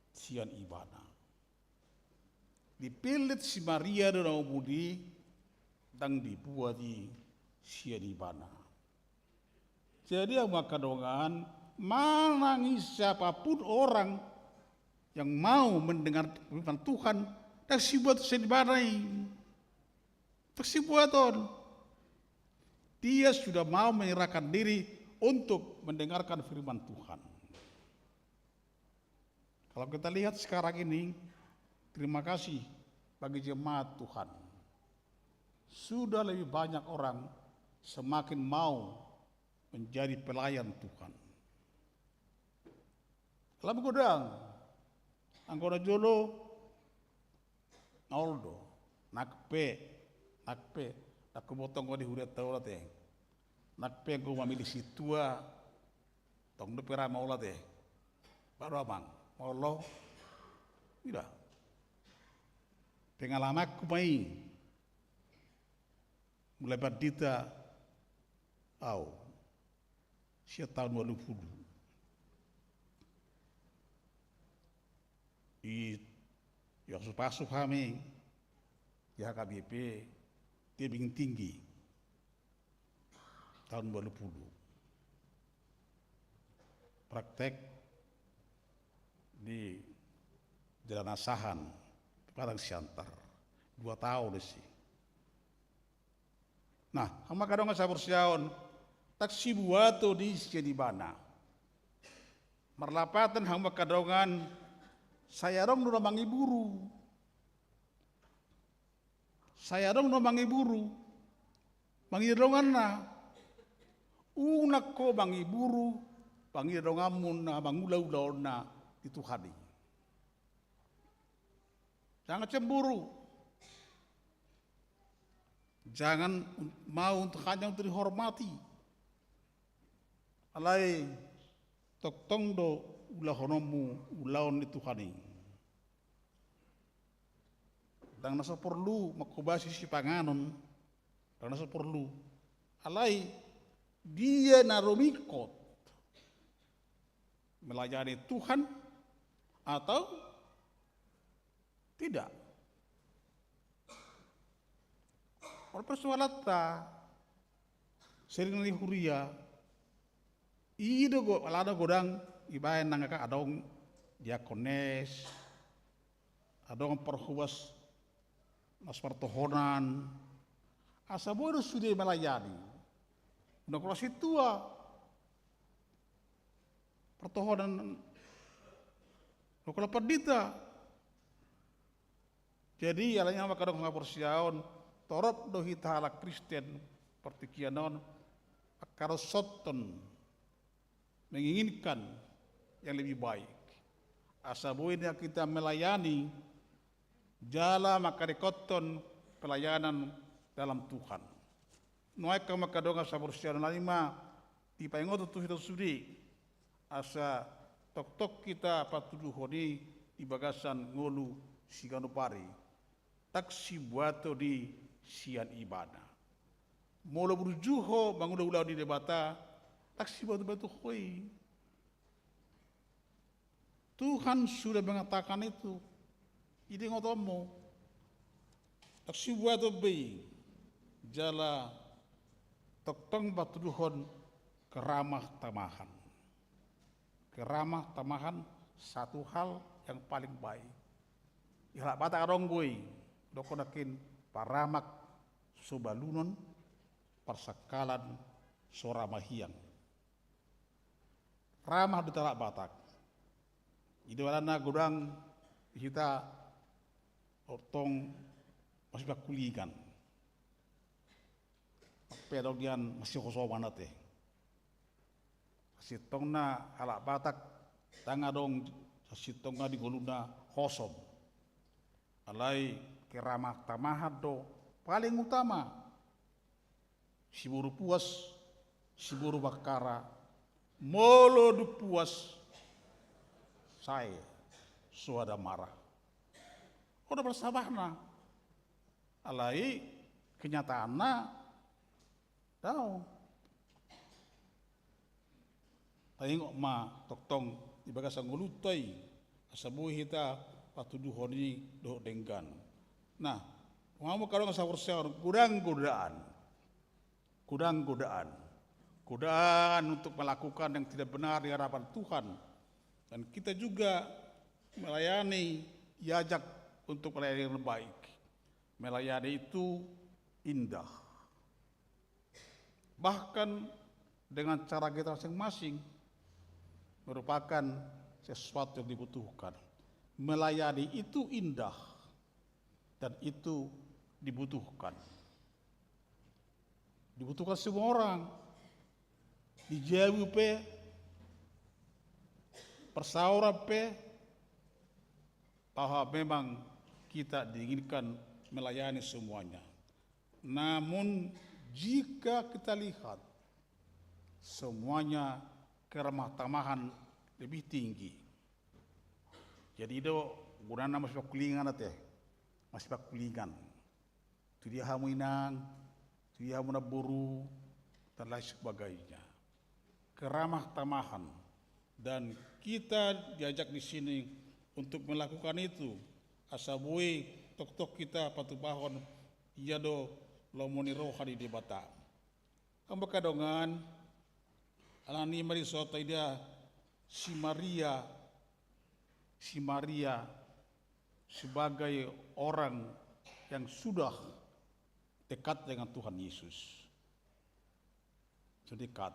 sian ibana. Dipillit si Maria do na umuli i, ndang dibuat i sian ibana. Jadi hamu angka dongan, manang siapapun orang yang mau mendengar firman Tuhan, ndang sibuat sian ibana i. Ndang sibuat on. Dia sudah mau menyerahkan diri untuk mendengarkan firman Tuhan. Kalau kita lihat sekarang ini, terima kasih bagi jemaat Tuhan. Sudah lebih banyak orang semakin mau menjadi pelayan Tuhan. Lam godang, anggo na jolo, maol do. Nang pe, nang pe, nang pe boto anggo di hurianta on ate. Nang pe anggo mamilih sintua, tong dope ra maol ate. Baru amang, maol do. Ida. Pengalamanku ma i. Mulai pandita au. Sian taon ualu pulu. I, diasup-asup hami di H K B P Tebing Tinggi. tahun dua puluh. Praktek di Jalan Asahan, Padang Siantar. Dua tahun disi. Nah, hamu angka dongan sahaporseaon, ndang sibuaton di sian ibana. Marlapatan hamu angka dongan, sai adong do na mangiburu. Sai adong do na mangiburu. Mangido donganna. Unang ho mangiburu, mangido donganmu na mangula ulaonna di Tuhan i. Jangan cemburu. Jangan un-, mau untuk, hanya untuk dihormati. Alai tongtong do ulahononmu ulaon ni Tuhan i. Ndang na so porlu mangkobasi sipanganon, ndang na so porlu. Alai dia na rumingkot melayani Tuhan atau tidak? On persoalanta, sering ni huria, i do go-, alana godang ibaen nang angka adong diakones, adong parhobas na so martohonan, asa boi do sude melayani. Unang holan sintua partohonan, unang holan pandita. Jadi, alani i hamu angka dongan sahaporseaon, torop do hita halak Kristen partingkian on, mangkaroshon, menginginkan yang lebih baik. Asa boi do hita melayani, jala mangkaringkothon pelayanan dalam Tuhan. Nuaeng hamu angka dongan sahaporseaon, alani i ma dipaingot tu hita sude, asa tongtong hita patuduhon i di bagasan ngolu siganup ari. Ndang sibuaton di sian ibana. Molo burju ho mangula ulaon ni Debata, ndang sibuaton-buaton ho i. Tuhan sudah mengatakan itu. Jadi, ngotonmu. Ndang sibuaton be i. Jala tongtong patuduhon keramah tamahan. Keramah tamahan satu hal yang paling baik. Di halak Batak adong do i, dohonon nangkin, paramak so balunon, parsangkalan so ramahiang. Ramah do hita halak Batak. I do alana godang di hita tongtong masipangkulingan. Pe adong nian masihosoman ate. Sasintongna halak Batak ndang adong sasintongna di ngoluna hosom. Alai keramah tamahan do paling utama. Siboru Puas, siboru Bakkara, molo dung Puas, sae, soada marah. On do parsabahna. Alai kenyataanna, daong. Taingot ma tongtong di bagasan ngolunta i, asa boi hita patuduhon i dohot denggan. Nah, hamu angka dongan sahaporseaon, godang godaan. Godang godaan. Godaan untuk melakukan yang tidak benar di hadapan Tuhan. Dan kita juga melayani, diajak untuk melayani yang baik. Melayani itu indah. Bahkan dengan cara kita masing-masing merupakan sesuatu yang dibutuhkan. Melayani itu indah dan itu dibutuhkan. Dibutuhkan semua orang. Di jabu pe, parsaoran pe, bahwa memang kita diinginkan melayani semuanya. Namun, jika kita lihat, semuanya keramah tamahan lebih tinggi. Jadi, i do gunana masipangkulingan ate, masipangkulingan. Tu dia hamu inang, tu dia hamu namboru, dan lain sebagainya. Keramah tamahan. Dan kita diajak di sini untuk melakukan itu. Asa boi tongtong hita patupahon ia do lomo ni roha ni Debata. Hamu angka dongan, alani i ma dison taida si Maria, si Maria sebagai orang yang sudah dekat dengan Tuhan Yesus. Sudah dekat.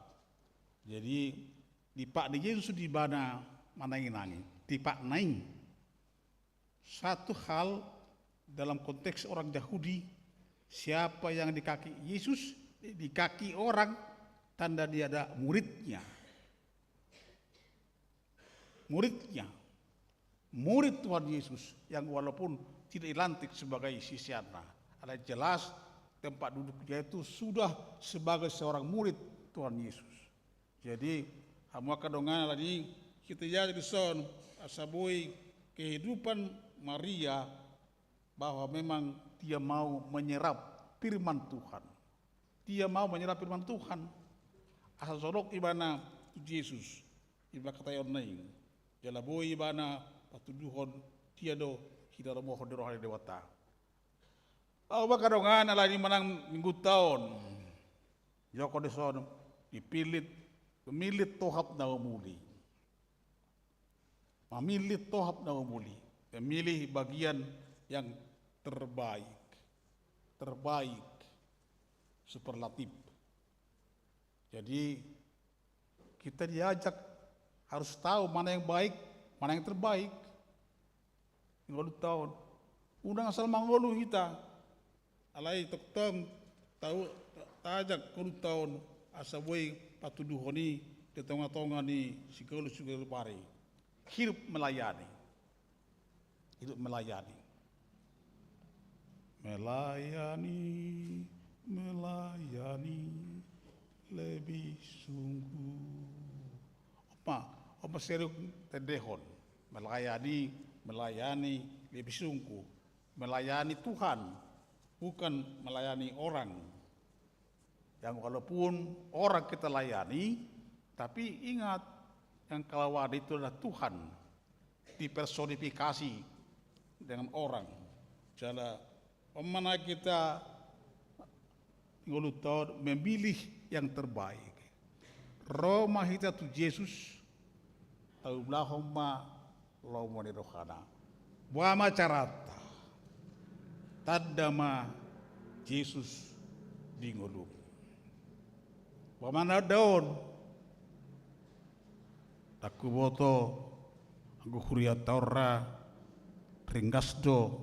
Jadi, dipakde Jesus di bana manangi-nangi. Dipakde i. Satu hal dalam konteks orang Yahudi, siapa yang di kaki Yesus, di kaki orang, tanda dia ada muridnya. Muridnya. Murid Tuhan Yesus yang walaupun tidak dilantik sebagai sisiannya. Alai jelas tempat duduknya itu sudah sebagai seorang murid Tuhan Yesus. Jadi, hamu angka dongan, alani i hita diajak dison asa boi kehidupan Maria, bahwa memang dia mau menyerap firman Tuhan. Dia mau menyerap firman Tuhan. Asa solhot ibana tu Jesus, ibana hataonna i. Jala boi ibana patuduhon dia do hinaromuhon ni roha ni Debata. Hamu angka dongan, alani i manang minggunta on, didok dison, dipilih, memilih tohap na umuli. Memilih tohap na umuli. Memilih bagian yang terbaik. Terbaik. Superlatif. Jadi, kita diajak harus tahu mana yang baik, mana yang terbaik. Ngolunta on. Unang asal mangolu hita. Alai tongtong tahu, taajak ngolunta on asa boi patuduhon i di tonga-tonga ni sigolus sigolus ari. Hidup melayani. Hidup melayani. Melayani, melayani lebih sungguh. Oma, oma serius tendehon. Melayani, melayani lebih sungguh. Melayani Tuhan, bukan melayani orang. Yang walaupun orang kita layani, tapi ingat, yang kalau ada itu adalah Tuhan dipersonifikasi dengan orang. Jala, on ma na hita ngolunta on memilih yang terbaik. Ro ma hita tu Jesus, taulahon ma lomo ni rohana. Boha ma caranta? Tanda ma Jesus di ngolum. Boha ma na tanda on? Ndang huboto, anggo hurianta on ra, ringgas do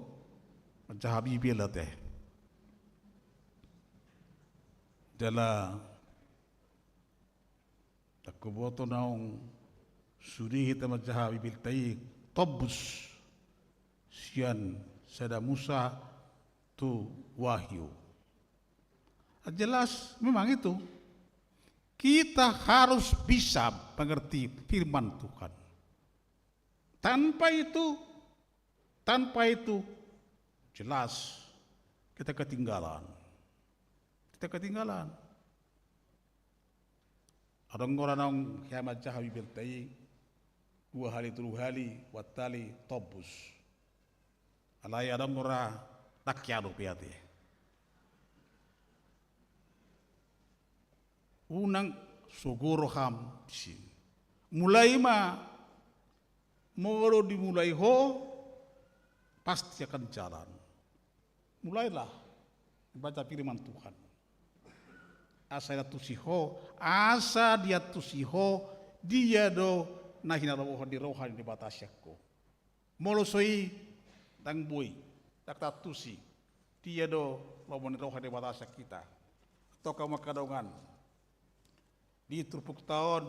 manjaha Bibel ate. Jala ndang huboto naung sude hita manjaha Bibelta i tombus sian Sada Musa tu Wahyu. Jelas memang itu. Kita harus bisa mengerti firman Tuhan. Tanpa itu, tanpa itu, jelas kita ketinggalan. Kita ketinggalan. Adong do ra naung hea manjaha Bibelta i dua hali, tolu hali, opat hali, tombus. Alai adong do ra ndang hea dope ate. Unang sogo roham disi. Mulai ma, molo dimulai ho, pasti akan jalan. Mulailah baca firman Tuhan. Asa diantusi ho, asa diantusi ho, dia do na hinaromuhon ni roha ni Debata sian ho. Molo so i, ndang boi, ndang taantusi dia do lomo ni roha ni Debata sian hita. Antong hamu angka dongan, di turpukta on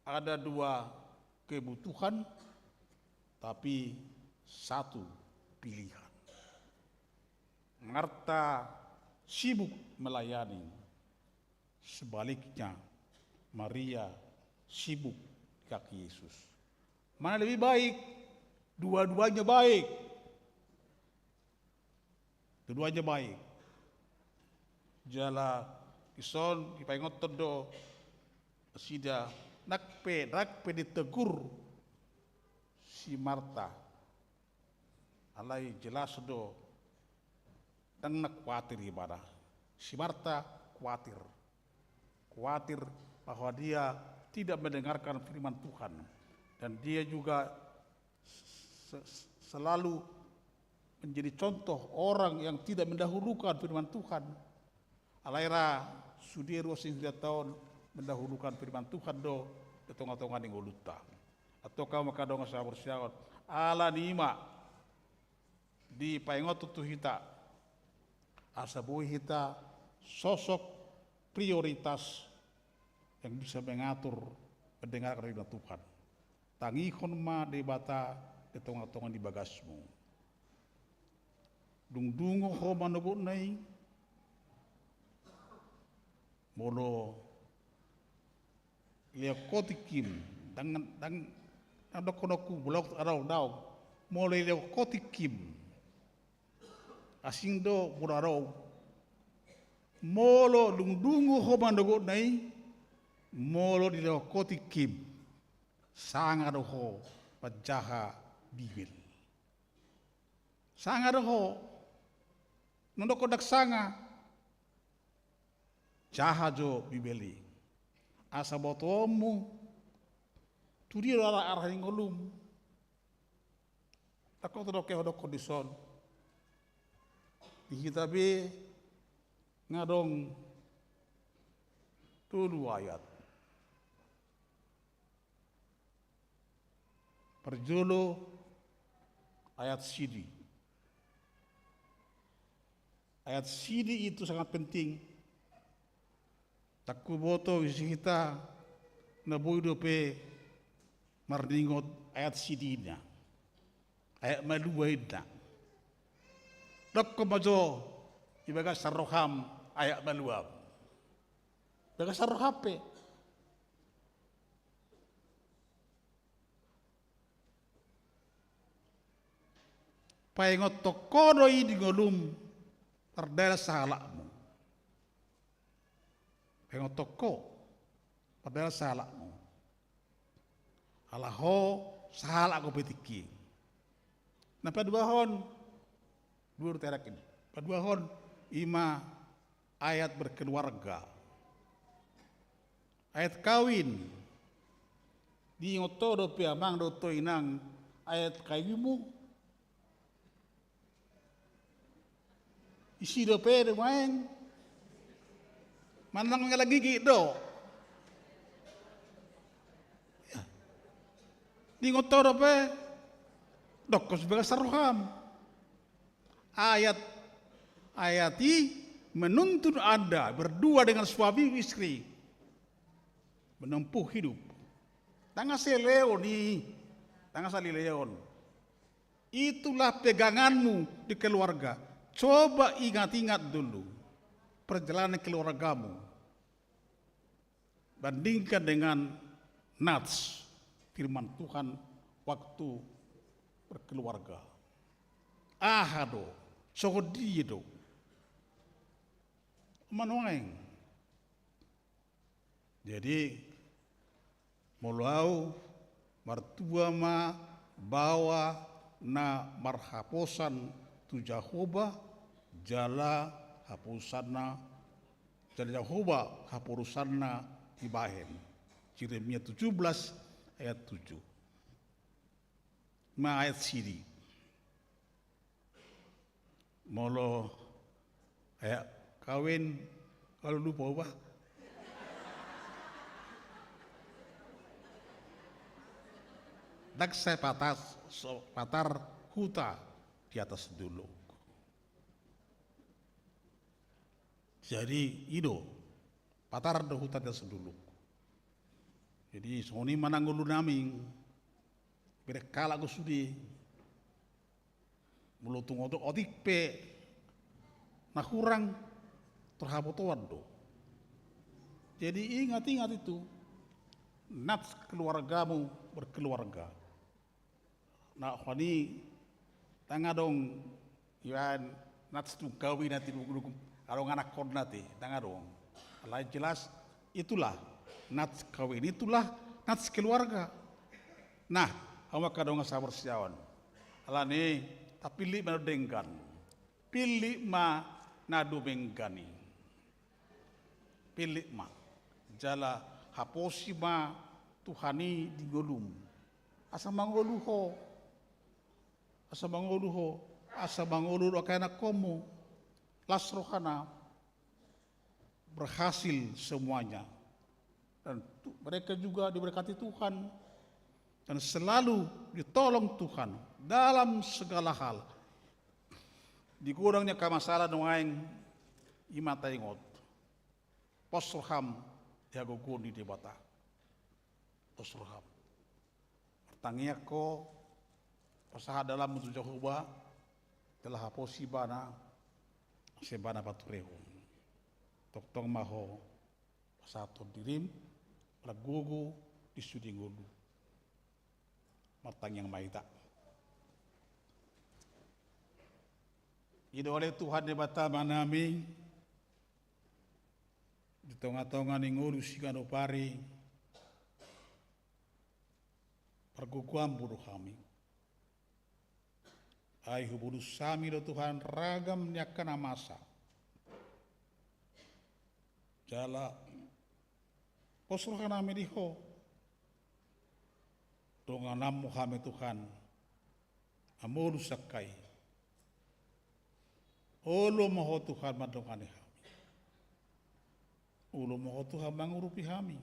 ada dua kebutuhan, tapi satu pilihan. Marta sibuk melayani, sebaliknya Maria sibuk di kaki Yesus. Mana lebih baik? Dua-duanya baik. Dua-duanya baik. Jala dison dipaingothon do nasida, nang pe, nang pe ditegur si Marta, alai jelas do, ndang na kuatir ibana. Si Marta kuatir. khawatir bahwa dia tidak mendengarkan firman Tuhan. Dan dia juga se-, selalu menjadi contoh orang yang tidak mendahulukan firman Tuhan. Alai ra sude ruas ni hurianta on mendahulukan firman Tuhan do di tonga-tonga ni ngolunta. Antong hamu angka dongan sahaporseaon, ala ni i ma dipaingot tu hita asa boi hita sosok prioritas yang bisa mengatur, mendengarkan firman Tuhan. Tangihon ma Debata di tonga-tonga ni bagasmu. Dung dungo ho manogotna i, molo lehon ho tingkim, dang, dang, dang dohononku, molo adong, adong. Molo lehon ho tingkim, asing do molo adong. Molo dung dungo ho manogotna i, molo dilehon ho tingkim, sanga do ho manjaha Bibel. Sanga do ho. Nunga dohot ho ndang sanga, jaha jo Bibel i, asa botoonmu tu dia do arah, arah ni ngolum. Ndang hot dohot ho dohot kondisi on. Di hita be nga adong tolu ayat. Parjolo, ayat sidi. Ayat sidi itu sangat penting. Ndang huboto ise hita na boi dope marningot ayat sidi na. Ayat malua inna. Dokkon ma jo di bagasan roham ayat malua. Bagasan roham pe. Paingothon ho do i di ngolum mardalan sahalakmu. Paingothon ho mardalan sahalakmu. Ala ho sahalak dope tingki. Na paduahon, dua do tarida i. Paduahon, i ma ayat berkeluarga. Ayat kawin. Diingot ho dope amang dohot ho inang ayat kawinmu? Isi dope do maeng. Manang mangala gigi do. Ya. Diingot ho dope? Dokkon sibagas saroham. Ayat, ayat i menuntun Anda berdua dengan suami istri menempuh hidup. Ndang asa dilehon i, ndang asa dilehon. Itulah peganganmu di keluarga. Coba ingat-ingat dulu perjalanan keluargamu. Bandingkan dengan nats firman Tuhan waktu berkeluarga. Aha do, songon dia do? Manuaeng. Jadi, molo au, martua ma baoa na marhaposan tu Jahowa, jala haposanna, jala Jahowa haposanna dibahen. Jeremia tujuh belas ayat tujuh. Ma ayat sidi. Molo ayat kawin, kalau lupa apa? Ndang sai patar, so, patar huta di atas dolok. Jadi i do, patar do huta di atas dolok. Jadi songon i ma na ngolunami, bereng halak do sude. Molo tung otik, otik pe na hurang, tor habotoan do. Jadi ingat-ingat itu, nats keluargamu berkeluarga. Na honi, ndang adong ian nats tung kawin nanti dugdug adong anakkon nanti, ndang adong. Alai jelas itulah nats kawin, itulah nats keluarga. Nah, hamu angka dongan sahaporseaon, alani i tapillit ma na dumenggan. Pillit ma na dumenggan i. Pillit ma. Jala haposi ma Tuhan i di ngolum. Asa mangolu ho. Asa mangolu ho. Asa mangolu do angka ianakhonmu. Las rohana. Berhasil semuanya. Dan mereka juga diberkati Tuhan dan selalu ditolong Tuhan dalam segala hal. Di godang ni angka masalah nuaeng, ima taingot. Pos roham di hagogoon ni Debata. Pos roham. Martangiang ho, pasahat dalanmu tu Jahowa, jala haposi ibana, asa ibana paturehon. Tongtong ma ho pasahathon dirim, margogo di sude ngolu. Martangiang ma hita. I do ale Tuhan Debata Amanami, di tongatonga ni ngolu siganup ari, pargogoanmu do hami. Ai hubolus hami do Tuhan ragam ni angka na masa. Jala pos rohanami di ho. Dongananmu hami Tuhan. Amolus angka i. Olo ma ho Tuhan mandongani hami. Olo ma ho Tuhan mangurupi hami.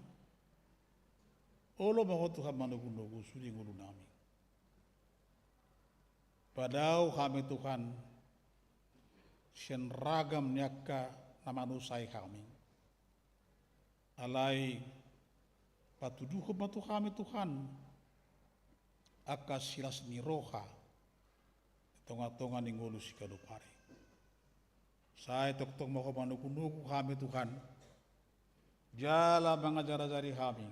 Olo ma ho Tuhan manogunogu sude ngolunami. Padao hami Tuhan sian ragam ni angka na manusai hami. Alai patuduhon ma tu hami Tuhan angka silas ni roha di tongatonga ni ngolu siganup ari. Sai tongtong ma ho manogunogu hami Tuhan. Jala mangajarajari hami.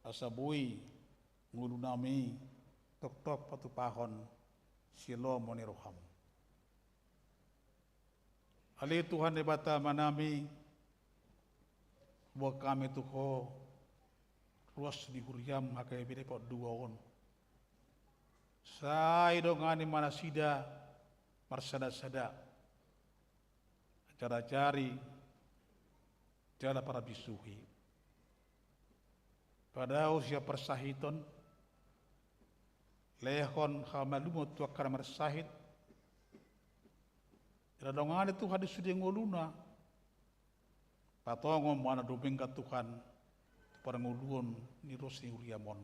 Asa boi ngolunami tongtong patupahon silomo ni roham. Ale Tuhan Debata Amanami, boan hami tu ho ruas ni huriam H K B P dua on. Sai dongani ma nasida marsadasada. Ajarajari jala parabisuhi. Padao sian parsahiton, lehon hamalumon tu angka na marsahit. Jala dongani Tuhan di sude ngoluna. Patongon ma na dumenggan Tuhan tu parngoluon ni ruas ni huriam on.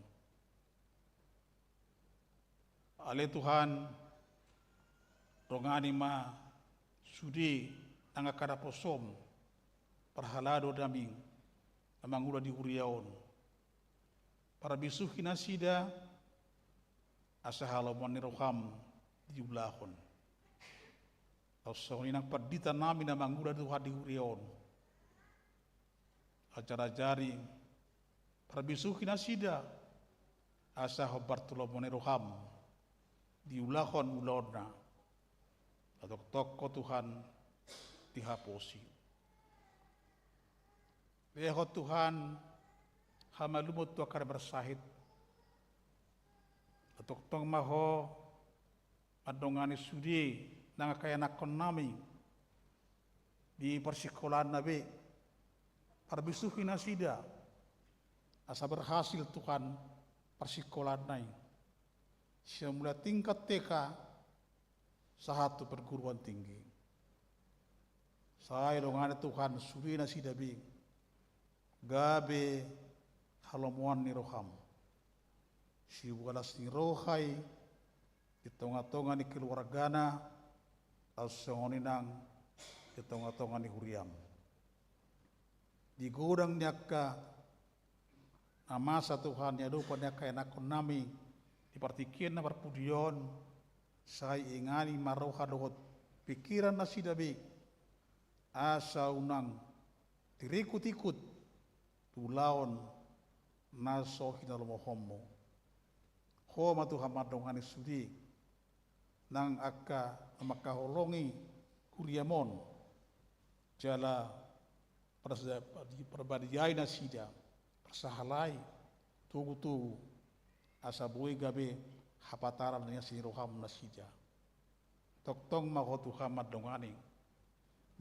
Ale Tuhan, dongani ma sude nang angka naposom, parhalado nami na mangula di huria on. Parbisuhi nasida, asa halomoan ni roham diulahon. Laos songon i nang pandita nami na mangula Tuhan di huria on. Ajarajari, parbisuhi nasida, asa hombar tu lomo ni roham, diulahon ulaonna. Tongtong ho Tuhan dihaposi. Lehon Tuhan hamalumon tu angka na marsahit. Tongtong ma ho mandongani sude nang angka ianakhon nami di parsingkolaanna be, parbisuhi nasida, asa berhasil Tuhan parsingkolaanna i. Sian mulai tingkat T K sahat tu perguruan tinggi. Sai dongani Tuhan sude nasida be, gabe halomoan ni roham. Sibolas ni roha i di tongatonga ni keluargana, laos songon i nang di tongatonga ni huriam. Di godang ni angka na masa Tuhan di adopan ni angka ianakhon nami di partingkian na parpudi on, sai ingani ma roha dohot pingkiran nasida be, asa unang tirikut-ikut tu ulaon na so hinalomohonmu. Ho ma Tuhan mandongani sude nang angka na mangkaholongi huriam on, jala parsa-, parbadiai nasida, parsahalai togutogu, asa boi gabe hapataran ni asi ni roham nasida. Tongtong ma ho Tuhan mandongani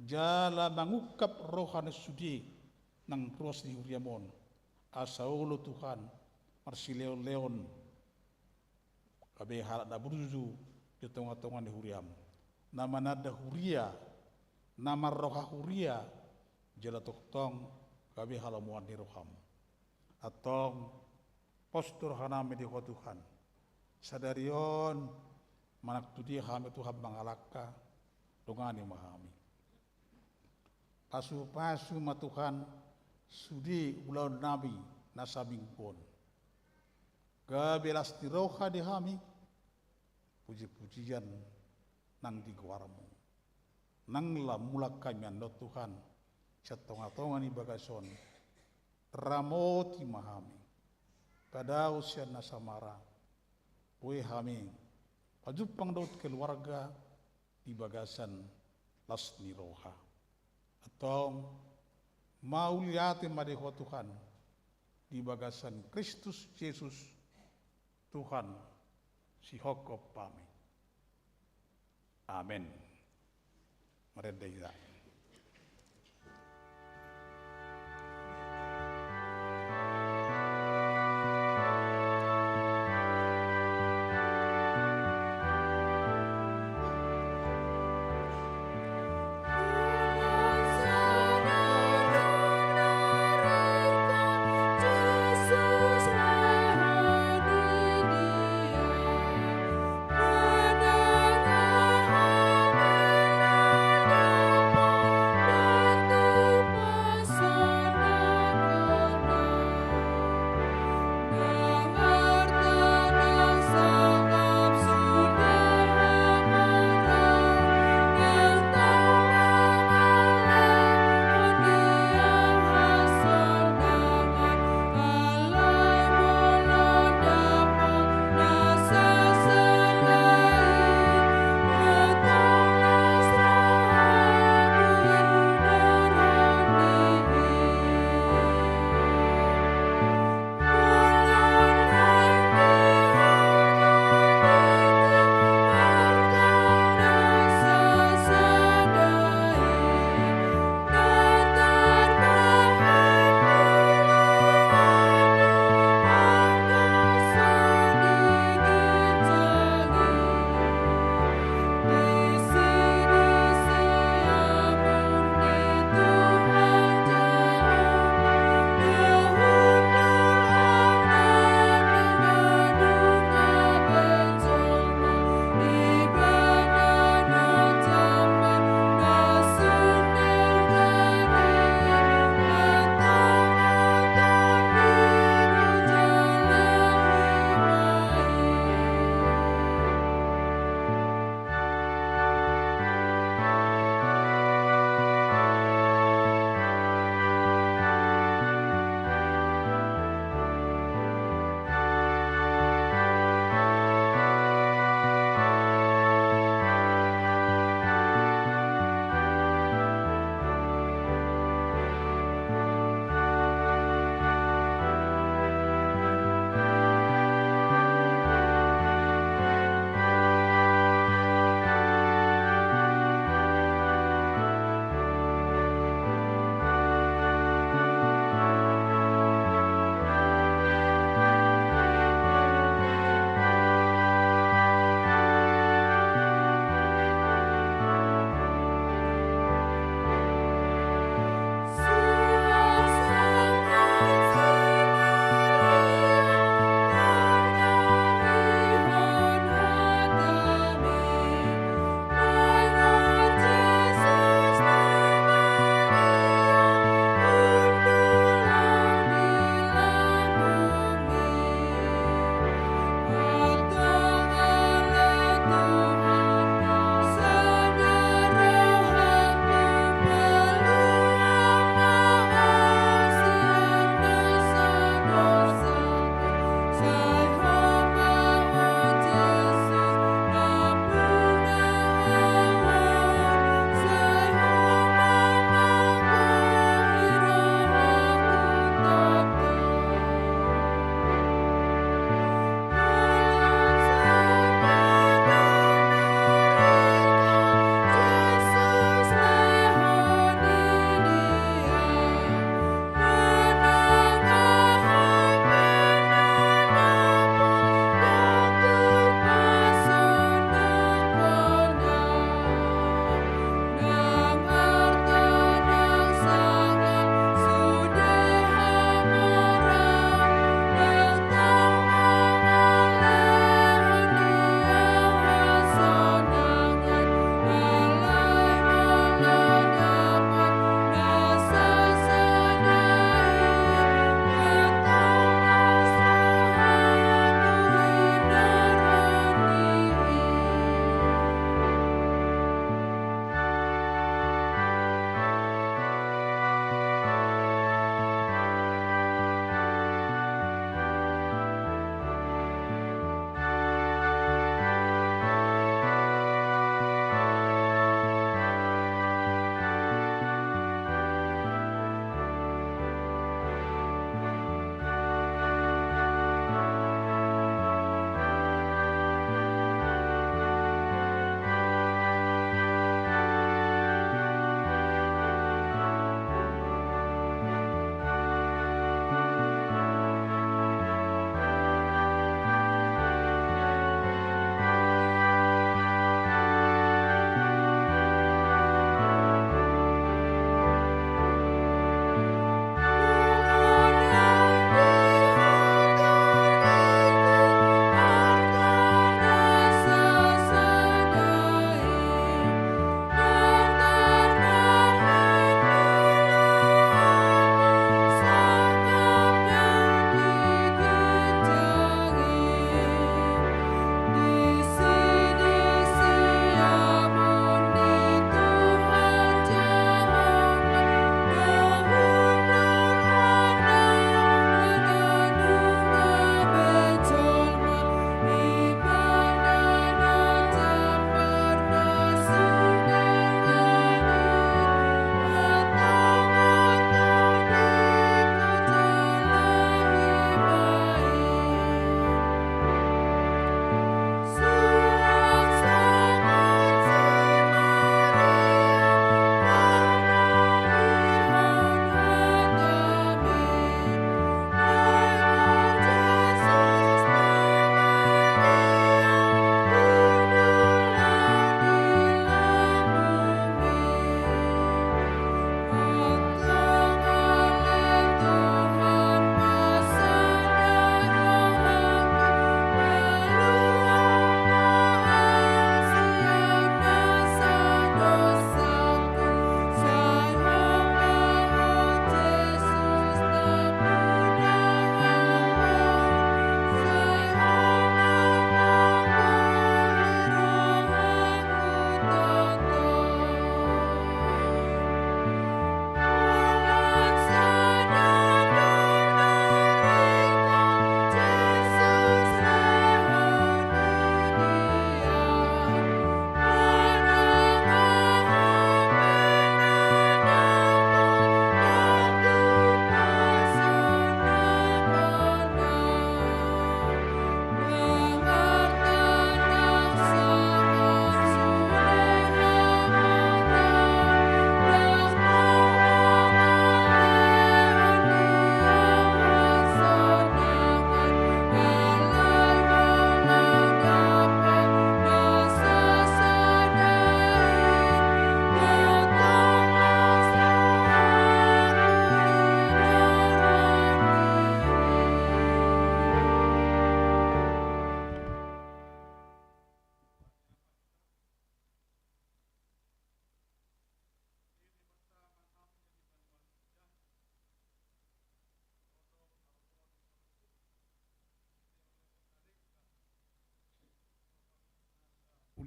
jala mangungkap roha ni sude nang ruas ni huriam on, asa olo Tuhan marsilehonlehon gabe halak na burju di tongatonga ni huriam, na mananda huria, na marroha huria, jala tongtong gabe halomoan ni roham. Antong pos do rohanami di Ho Tuhan. Sadari on manang tu dia hami Tuhan mangalangka, dongani ma hami. Pasupasu ma Tuhan sude ulaonnami na saminggu on. Gabe las ni roha di hami pujipujian nang di goarmu. Nang lam mulak hami annon Tuhan sian tongatonga ni bagas on, ramoti ma hami. Padao sian na samara, boi hami pajumpang dohot keluarga di bagasan las ni roha. Antong mauliate ma di Ho Tuhan di bagasan Kristus Jesus Tuhan sihophop hami. Amen. Marende hita.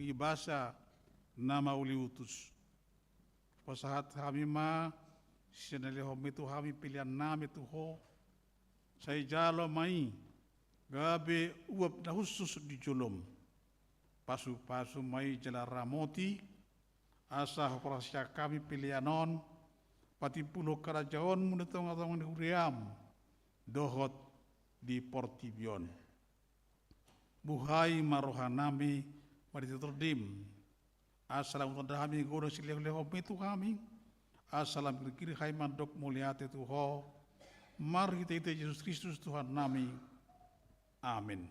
di basa na mauliutus. Pasahat hami ma sian na nilehonmi tu hami pelean nami tu Ho. Sai jalo ma i gabe uap na hushus di jolom. Pasupasu ma i jala ramoti, asa huparsiap hami pelean on patimbulhon harajaonmu di tongatonga ni huriam dohot di portibi on. Buhai ma rohanami marhite tondim, asa lam tanda hami godang silehonlehonmi tu hami, asa lam girgir hami mandok mauliate tu Ho, marhitehite Jesus Kristus Tuhannami. Amin.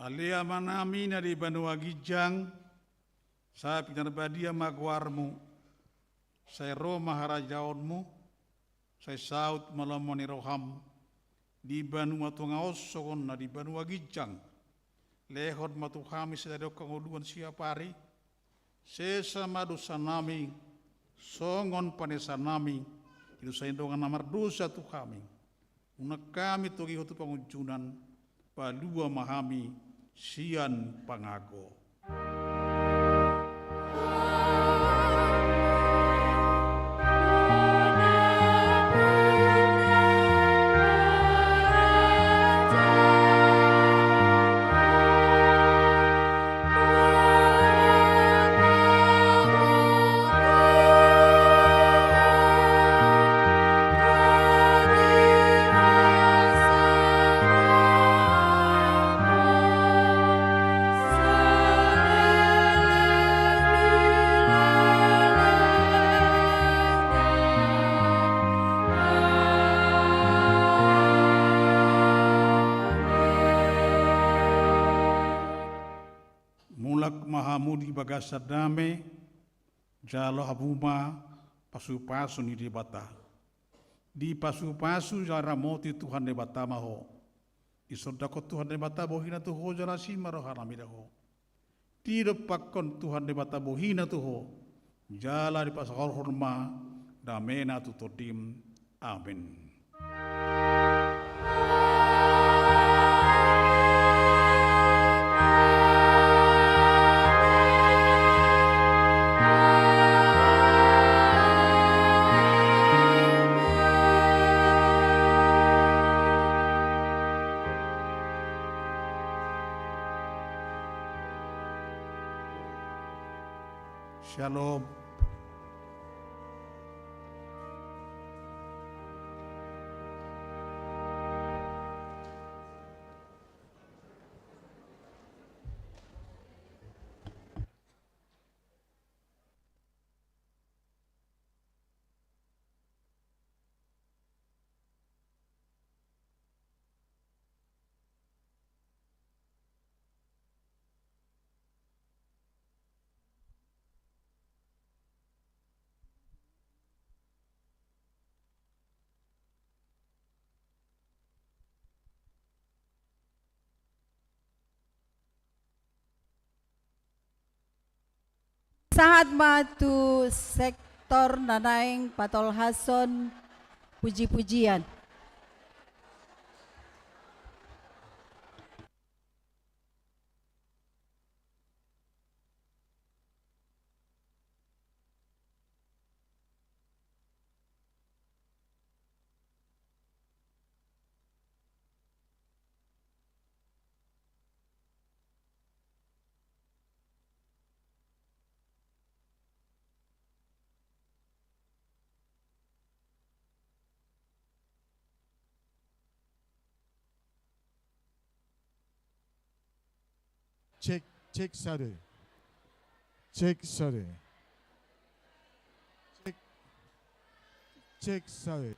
Ale Amanami na di banua ginjang, sai pinarbadia ma goarmu, sai ro ma harajaonmu, sai saut ma lomo ni roham, di banua tonga on songon na di banua ginjang. Lehon ma tu hami sadari on hangoluan siapari, sesa ma dosanami, songon panesanami di dosa ni dongan na mardosa tu hami. Unang hami togihon tu pangunjunan, palua ma hami sian pangago. Mulak ma hamu di bagasan dame, jalo hamu ma pasupasu ni Debata. Dipasupasu jala ramoti Tuhan Debata ma ho. Disondangkon Tuhan Debata bohina tu ho jala asi ma rohana mida ho. Didompakkon Tuhan Debata bohina tu ho, jala dipasaorhon ma damena tu tondim. Amin. Shalom. Sahat ma tu sektor na naeng patolhashon pujipujian. Cek, cek, satu. Cek, satu. Cek, cek, satu.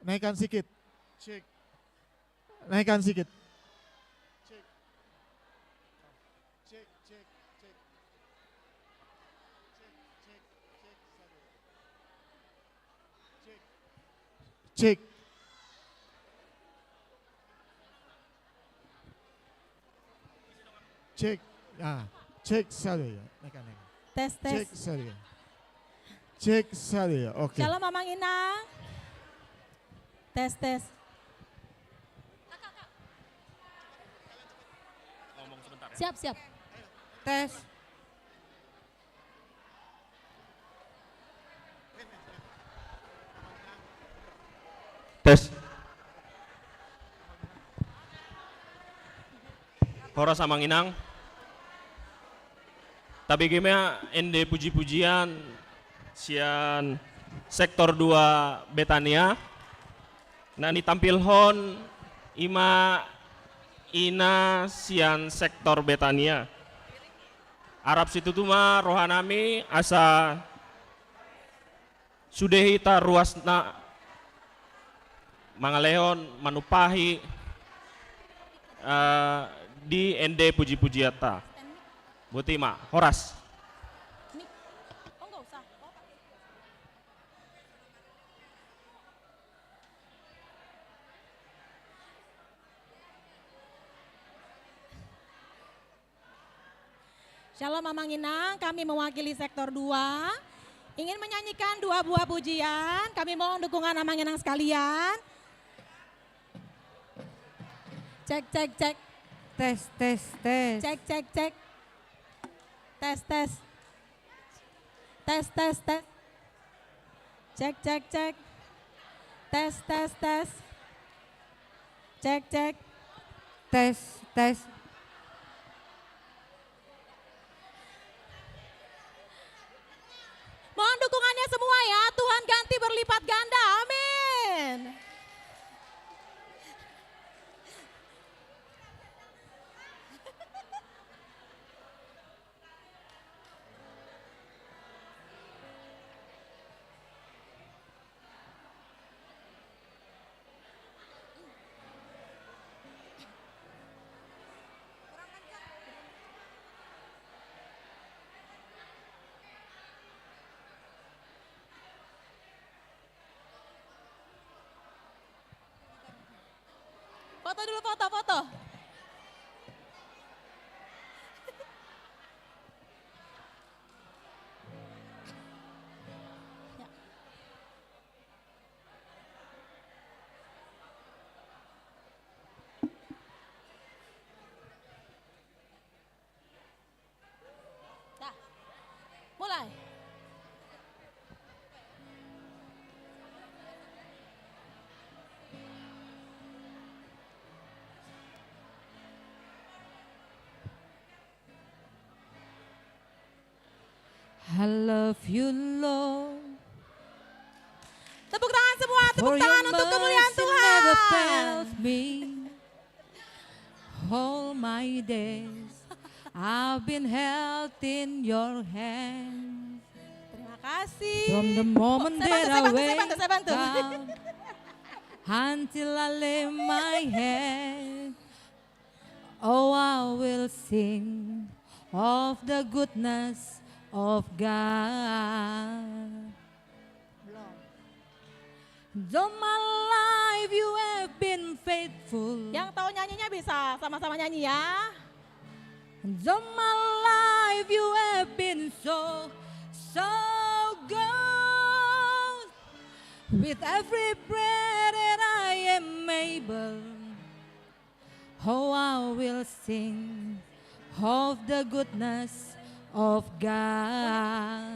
Naikkan sikit. Cek. Naikkan sikit. Cek. Cek, cek, cek. Cek, cek, cek. Satu. Cek. Cek. Cek. Ah, cek satu ya. Naikkan, naikkan. Tes, tes. Cek satu ya. Cek satu ya. Oke. Shalom, Amang Inang. Tes, tes. Siap, siap. Tes. Tes. Horas, Amang Inang. Tabege ma ende puji-pujian sian sektor dua Betania. Na nitampilhon i ma ina sian sektor Betania. Arap situtu ma rohanami asa sude hita ruasna mangalehon, manumpahi, eh, di ende puji-pujianta. Boti ma, horas. Shalom, Amang Inang, kami mewakili sektor dua ingin menyanyikan dua buah pujian. Kami mohon dukungan Amang Inang sekalian. Cek, cek, cek. Tes, tes, tes. Cek, cek, cek. Tes, tes. Tes, tes, tes. Cek, cek, cek. Tes, tes, tes. Cek, cek. Tes, tes. Mohon dukungannya semua ya, Tuhan ganti berlipat ganda. Amin. Foto dulu, foto, foto. Ya. Dah. Mulai. I love you, Lord. Tepuk tangan semua, tepuk tangan untuk kemuliaan Tuhan. For your mercy never failed me. All my days I've been held in your hand. Terima kasih. From the moment that I wake up until I lay my head, oh, I will sing of the goodness of God. Belum. All my life you have been faithful. Yang tahu nyanyinya bisa sama-sama nyanyi ya. All my life you have been so, so good. With every breath that I am able, oh, I will sing of the goodness of God.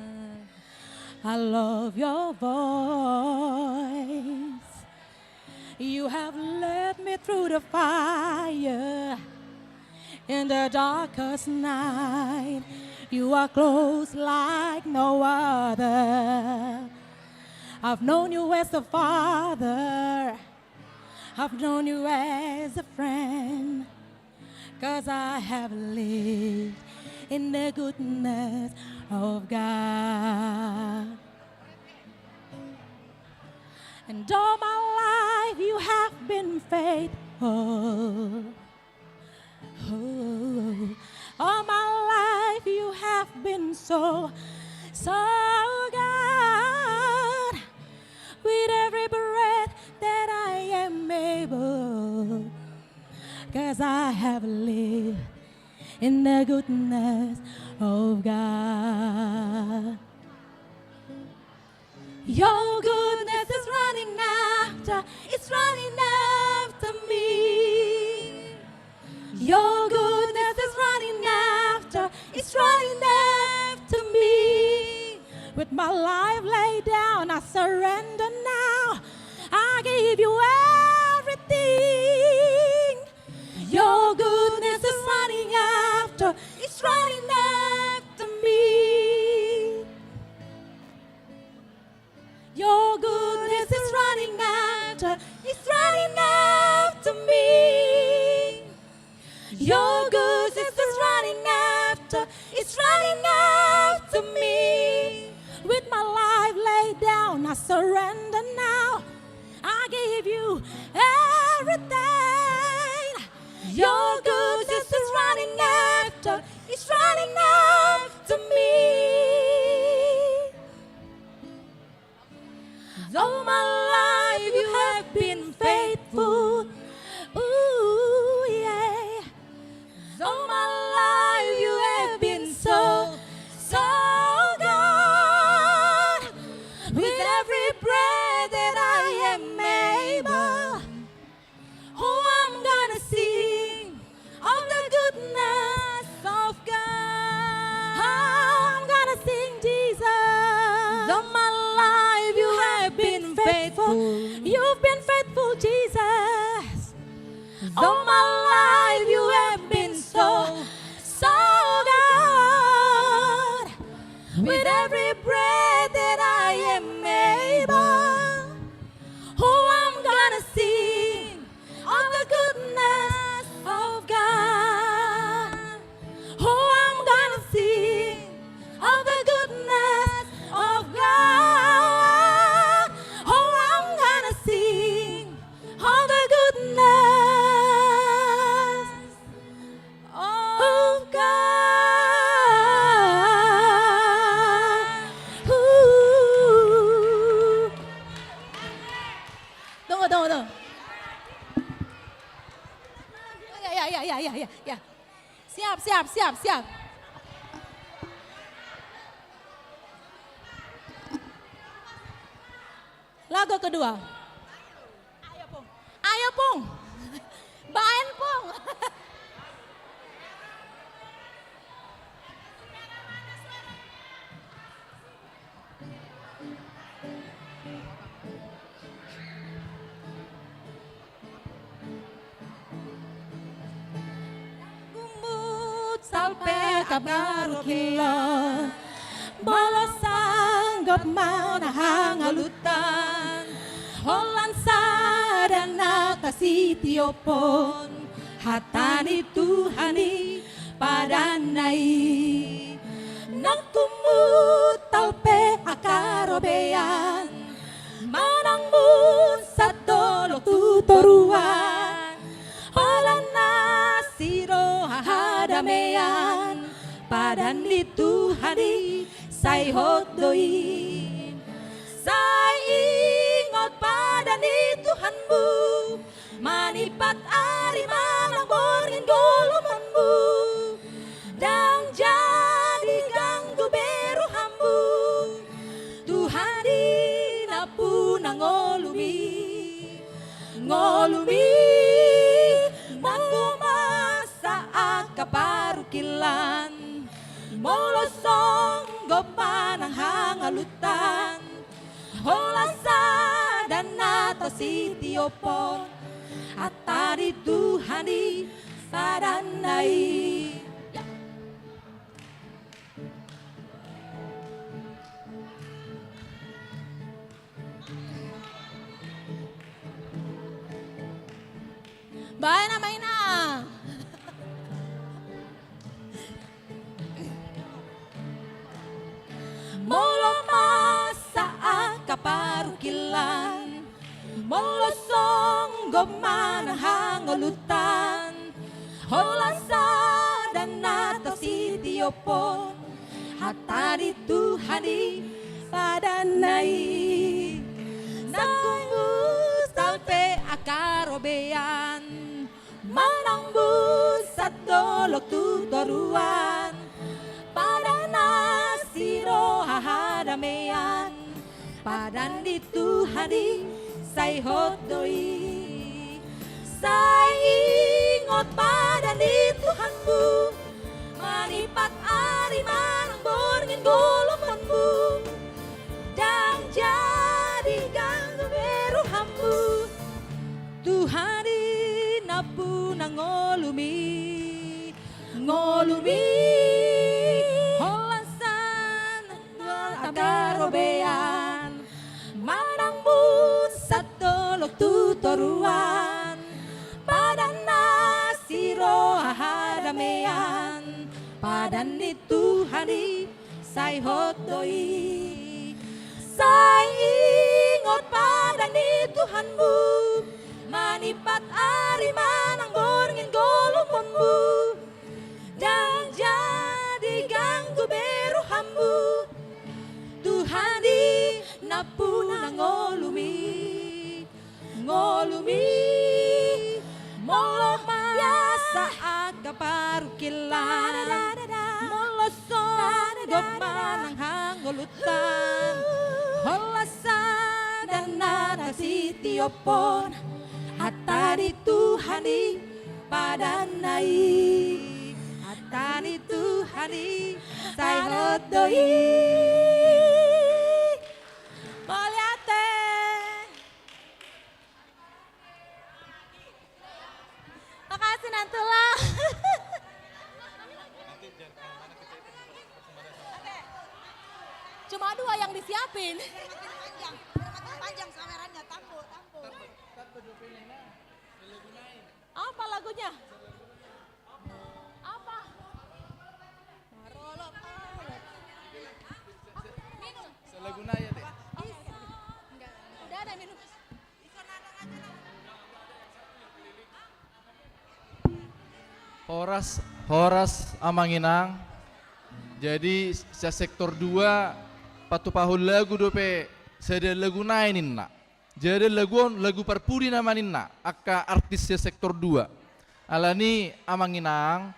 I love your voice. You have led me through the fire. In the darkest night, you are close like no other. I've known you as a father. I've known you as a friend, 'cause I have lived in the goodness of God. And all my life been faithful. Oh, all my life you have been so, so good. With every breath that I am able, 'cause I have lived in the goodness of God. Your goodness is running after, it's running after me. Your goodness is running after, it's running after me. With my life laid down, I surrender now. I give you everything. Your goodness is running after, it's running after me. Your goodness is running after, it's running after me. Your goodness is running after, it's running after me. With my life laid down, I surrender now. I give you everything. Your goodness is running after, it's running after me. All my life you have been faithful. Ooh, yeah. All my life you have been so, so good. With every breath that I am able, oh, I'm gonna sing of the goodness of God. Oh, I'm gonna sing, Jesus. All my life you have been faithful. You've been faithful, Jesus. All my life you have been so, so good. With every breath that I am able, oh, I'm gonna sing of the goodness of God. Oh, I'm gonna sing of the goodness of God. Oh, I'm gonna sing of the goodness of God. Ooh. Tunggu, tunggu, tunggu. Ya, ya, ya, ya, ya, ya, ya. Siap, siap, siap, siap. Lagu kedua. Ayo, Pung. Ayo, Pung. Baen, Pung. Gumut salpe angka parungkilon, molo sanggup manang hangalutan, holan sada na tasitiophon, hata ni Tuhan i padanna i. Nang gumut salpe angka robean, manang munsat dolok tu toruan, holan asi do hadamean, padan ni Tuhan i sai hot do i. Sai ingot padan ni Tuhanmu, manipat ari manang borngin golumanmu, ndang jadi ganggu be rohamu. Tuhan i nampuna ngolumi, ngolumi. Nang gumasa angka parungkilon, molo songgot manang hangalutan, holan sada na tasitiophon, hata ni Tuhan i padanna i. Baen ma ina. Molo masa angka parungkilon, molo song Gok manang hangolutan, holan sada na tasitiophon, hata ni Tuhan i padanna i. Nangkung bunsal pe angka robean, manang bunsat dolok tu toruan, padan na siroha hadamean, padan ni Tuhan i sai hot do i. Sai ingot padan ni Tuhanmu, manimpat ari manang borngin goluhonmu, ndang jadi ganggu be rohamu. Tuhan i nampuna ngolumi, ngolumi, holan sada angka robean, manang bunsat dolok tu toruan, padan na siroha hadamean, padan ni Tuhan i sai hot do i. Sai ingot padan ni Tuhanmu, manimpat ari manang borngin goluhonmu, ndang jadi ganggu be rohamu. Tuhan i nampuna ngolumi, ngolumi, molo masa angka parungkilon, molo songgop manang hangolutan, holan sada na tasitiophon, hata ni Tuhan i padanna i, hata ni Tuhan i sai hot do i. Mauliate. Makasih, Nantula. Cuma dua yang disiapin. Biar makin panjang, biar makin panjang sawerannya, tambo, tambo. Apa lagunya? Apa? Marolop, marolop. Minum. Selagu naya, Teh. Enggak. Udah ada minum. Horas, horas, Amang Inang. Jadi, sian sektor dua, patupahon lagu dope, sada lagu nai ninna. Jadi lagu on, lagu parpudi nama ninna, angka artis sian sektor dua. Alani, Amang Inang,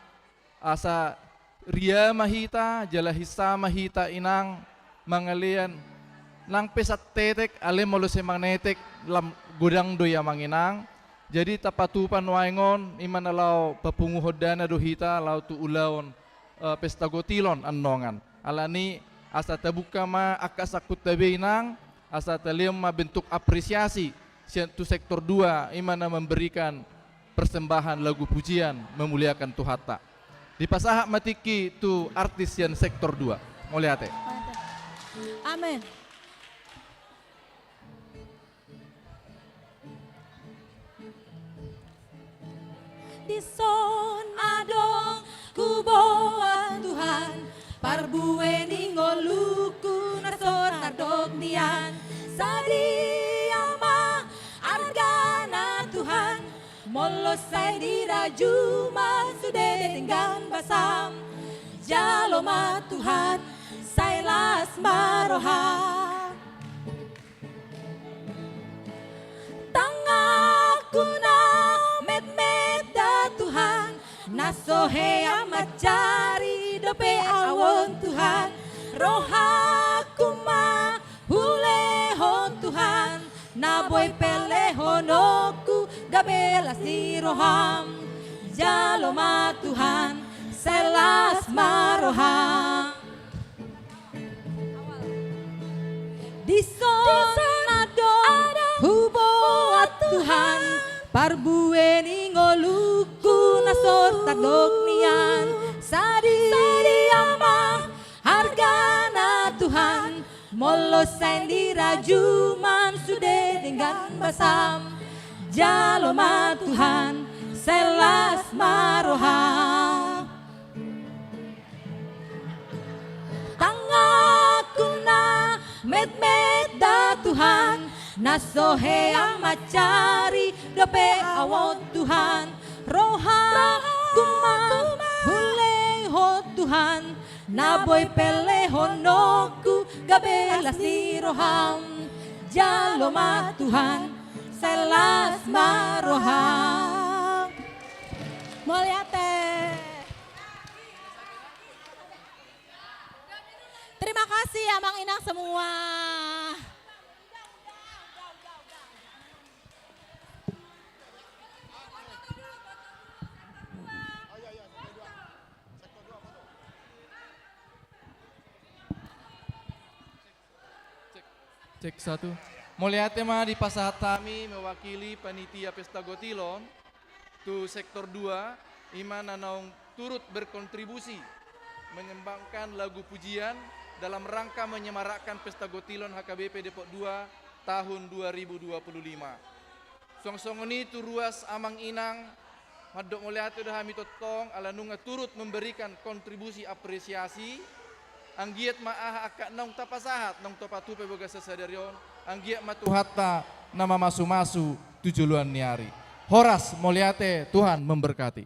asa ria ma hita, jala hinsa ma hita, Inang, mangalean. Nang pe santetek, alai molo sai manetek, lam godang do i, Amang Inang. Jadi tapatupa nuaeng on, i ma na laho papunguhon dana do hita, laho tu ulaon, eh, pesta gotilon annongan. Alani, asa tabuka ma angka sangkunta be, Inang, asa talehon ma bentuk apresiasi sian tu sektor dua, i ma na memberikan persembahan lagu pujian memuliakan Tuhanta. Dipasahat ma tingki tu artis sian sektor dua. Mauliate. Amen. Dison adong huboan, Tuhan, parbue ni ngolungku na so tardok nian. Sadia ma argana, Tuhan, molo sai dirajum sude denggan basam. Jalo ma, Tuhan, sai las ma roham. Tanganku na metmet da, Tuhan, na so hea mancari dope ahu on, Tuhan. Rohangku ma hulehon, Tuhan, na boi pelehononku gabe las ni roham. Jalo ma, Tuhan, sai las ma roham. Dison adong huboan, Tuhan, parbue ni ngolungku na so tardok nian. Sadia ma argana, Tuhan, molo sai dirajum sude denggan basam. Jalo ma, Tuhan, sai las ma roham. Tanganku na metmet da, Tuhan, na so hea mancari Dope ahu on Tuhan, rohangku ma hulehon Tuhan, na boi pelehononku gabe las ni roham. Jalo ma Tuhan, sai las ma roham. Mauliate. Terima kasih Amang Inang semua. Cek, cek satu. Mauliate ma dipasahat hami mewakili panitia Pesta Gotilon tu sektor dua, i ma na naung turut berkontribusi menyumbangkan lagu pujian dalam rangka menyemarakkan Pesta Gotilon H K B P Depok dua tahun dua ribu dua puluh lima. Suang songon i tu ruas Amang Inang, mandok mauliate do hami tongtong ala nunga turut memberikan kontribusi apresiasi. Anggiat ma aha angka naung tapasahat naung topatupa i bagasan sadari on, anggiat ma Tuhanta na mamasu-masu tu joloan ni ari. Horas, mauliate, Tuhan memberkati.